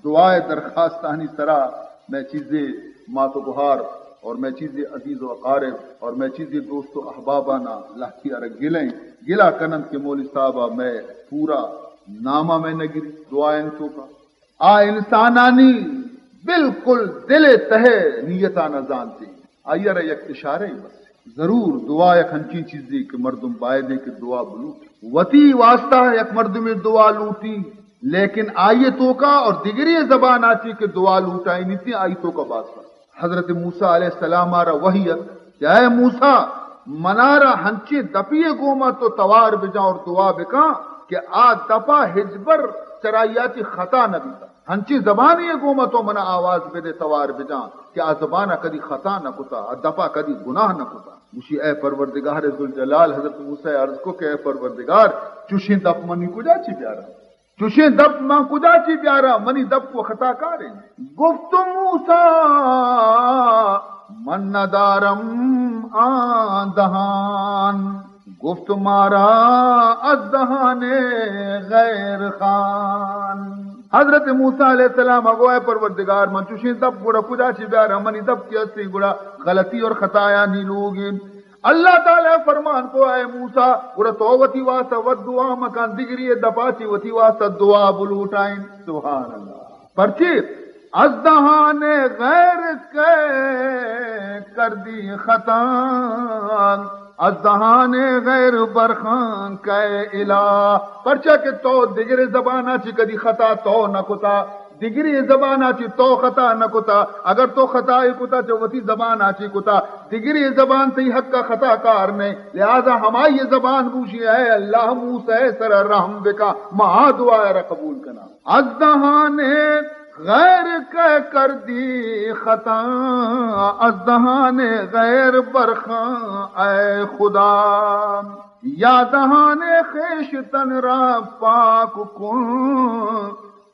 دعائے درخواستانی سرا مئے چیزے مات و گہار اور مئے چیزے عزیز و اقارب اور مئے چیزے دوست و احبابانا لہتی ارا گلیں، گلا کننت کہ مولوی صاحبا مئے پورا ناما مئے نگری دعائیں توکا۔ آ انسانانی بالکل دل ء تہ ء نیتاں نہ زانت۔ آئی ء را یک اشارہ ء بس۔ ضرور دعا یک انچیں چیزے کہ مردم باید انت کہ دعا بلوٹ۔ وتی واسطہ یک مردمے دعا لوٹی، لیکن آئی ء توکا اور دگری زبان آ چی کہ دعا لوٹائینیتی، آئی توکا باز فرق۔ حضرت موسیٰ علیہ السلام ء را وحی ات کہ اے موسیٰ، منارا ہنچیں دپی ء گوما تو توار بجاں اور دعا بکاں کہ آ دپا ہچبر چرائی ء چی خطا نہ بیتا۔ ہنچیں زبانی ء گوما تو منا آواز بدے، توار بجاں کہ آ زبان ء کدی خطا نہ کتا، آ دپا کدی گناہ نہ کتا۔ گوشی، اے پروردگار ذوالجلال، حضرت موسیٰ ء عرض کو کہ اے پروردگار، چوشیں دپ منی کجا چی بیاراں؟ چوشیں دپ من کجا چی بیاراں؟ منی دپ و خطا کاریں۔ گفت موسیٰ، من ندارم آن دهان، گفت مارا از دهان غیر خوان۔ حضرت موسیٰ علیہ السلام ء گو، اے پروردگار، من چوشیں دپ گڑا کجا چی بیاراں؟ منی دپ کہ ہستیں گڑا غلطی اور خطایانی لوگیں۔ اللہ تعالی فرمان کو، اے موسیٰ، گڑا تو وتی واسطہ وت دعا مکن، دگری دپا چی وتی واسطہ دعا بلوٹائیں۔ سبحان اللہ۔ پرچی؟ از دهان غیر که کردی خطا، از دهان غیر برخوان که اله۔ پرچا کہ تو دگرے زبانا چی کدی خطا تو نہ کتا، دگرے زبانا چی تو خطا نہ کتا۔ اگر تو خطا ای کتا، چہ وتی زبانا چی کتا، دگرے زبان تئی حقا خطا کار نہیں۔ لہذا ہمائی زبان گوشی، اے اللہ، موسیٰ سر رحم بکا، ما دعا را قبول کنا۔ از دهان غیر که کردی خطا، از دهان غیر برخوان ای خدا، یا دهان خویشتن را پاک کن،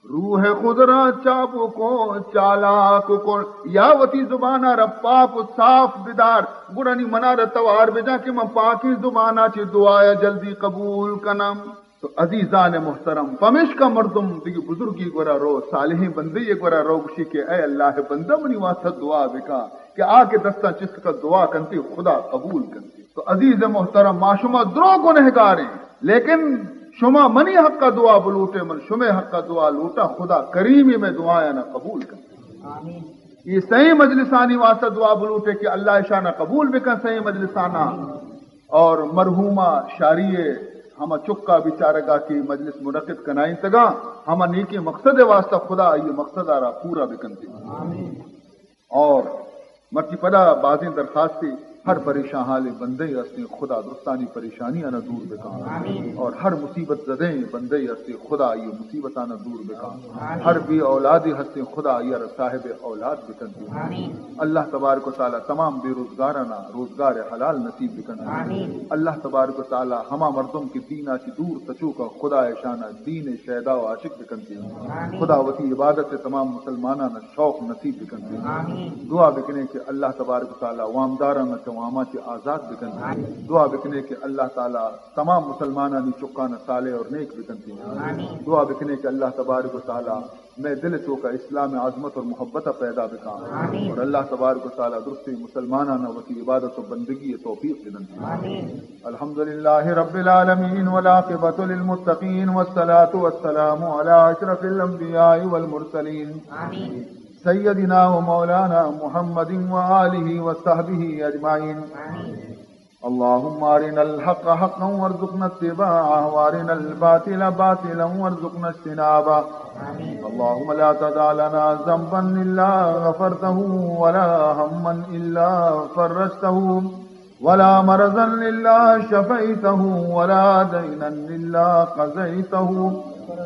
روح خود را چابک و چالاک کن۔ یا وتی زبانا را پاک و صاف بدار، گڑا نی منا را توار بجا کہ من پاکیں زبانا چہ دعایا جلدی قبول کنم۔ تو عزیزان محترم، پمیشکا مردم دگہ بزرگی گورا رو، صالحیں بندے گورا رو، گوشی کہ اے اللہ بندہ، منی واسطہ دعا بکا، کہ آ کہ دستاں چست کا دعا کنتی، خدا قبول کنتی۔ تو عزیز محترم، ما شما درو گنہگاریں، لیکن شما منی حقا دعا بلوٹے، من شمے حقا دعا لوٹا، خدا کریمی میں دعایانا قبول کنتی۔ آمین۔ یہ سئیں مجلسانی واسطہ دعا بلوٹے کہ اللہ اشانا قبول بکن، سئیں مجلسانا۔ اور مرحومہ شاری ء ہما چکا بیچارگا کہ مجلس منعقد کنائینتگا، ہما نیکیں مقصد ء واسطہ خدا آئی مقصد ء را پورا بکنتی۔ آمین۔ اور مرچی پدا بازیں درخواستے، ہر پریشان حالیں بندے ہستیں خدا درستانی پریشانی آنا دور بکن۔ آمین۔ اور ہر مصیبت زدیں بندے ہستیں خدا آئی مصیبت آنا دور بکن۔ آمین۔ ہر بے اولادے ہستیں خدا آئی را صاحب اولاد بکنتی۔ آمین۔ اللہ تبارک و تعالی تمام بے روزگارانا روزگار حلال نصیب بکنتی۔ آمین۔ اللہ تبارک و تعالی ہما مردم کہ دینا چہ دور تچوکا خدا اشانا دین شیدا و عاشق بکنتی۔ آمین۔ خدا وتی عبادت تمام مسلمانانا شوق نصیب بکنتی۔ آمین۔ دعا بکنے کہ اللہ تبارک و تعالی وامدارانا چہ واما چہ آزاد بکنتی۔ آمین۔ دعا بکنے کہ اللہ تعالی تمام مسلمانانی چکان صالح اور نیک بکنتی۔ آمین۔ دعا بکنے کہ اللہ تبارک و تعالی مئے دل توکا اسلام عظمت اور محبت پیدا بکا۔ آمین۔ اور اللہ تبارک و تعالی درستی مسلمانان وتی عبادت و بندگی توفیق بدنتی۔ آمین۔ الحمد لله رب العالمين والعاقبة للمتقين والصلاة والسلام على أشرف الأنبياء والمرسلين آمين. سيدنا ومولانا محمد وآله وصحبه أجمعين. آمين. اللهم أرنا الحق حقا وارزقنا اتباعه، وأرنا الباطل باطلا وارزقنا اجتنابه. آمين. اللهم لا تدع لنا ذنبا إلا غفرته، ولا هما إلا فرجته، ولا مرضا إلا شفيته، ولا دينا إلا قضيته،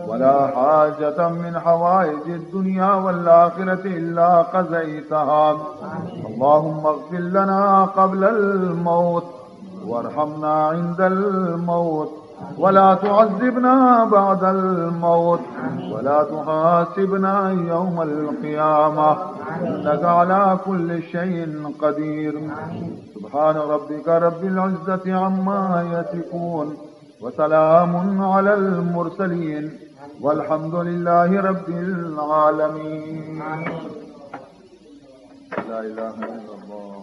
ولا حاجة من حوائج الدنيا والآخرة إلا قضيتها. اللهم اغفر لنا قبل الموت، وارحمنا عند الموت، ولا تعذبنا بعد الموت، ولا تحاسبنا يوم القيامة، إنك على كل شيء قدير. سبحان ربك رب العزة عما يصفون، وسلام على المرسلين، والحمد لله رب العالمين. لا إله إلا الله.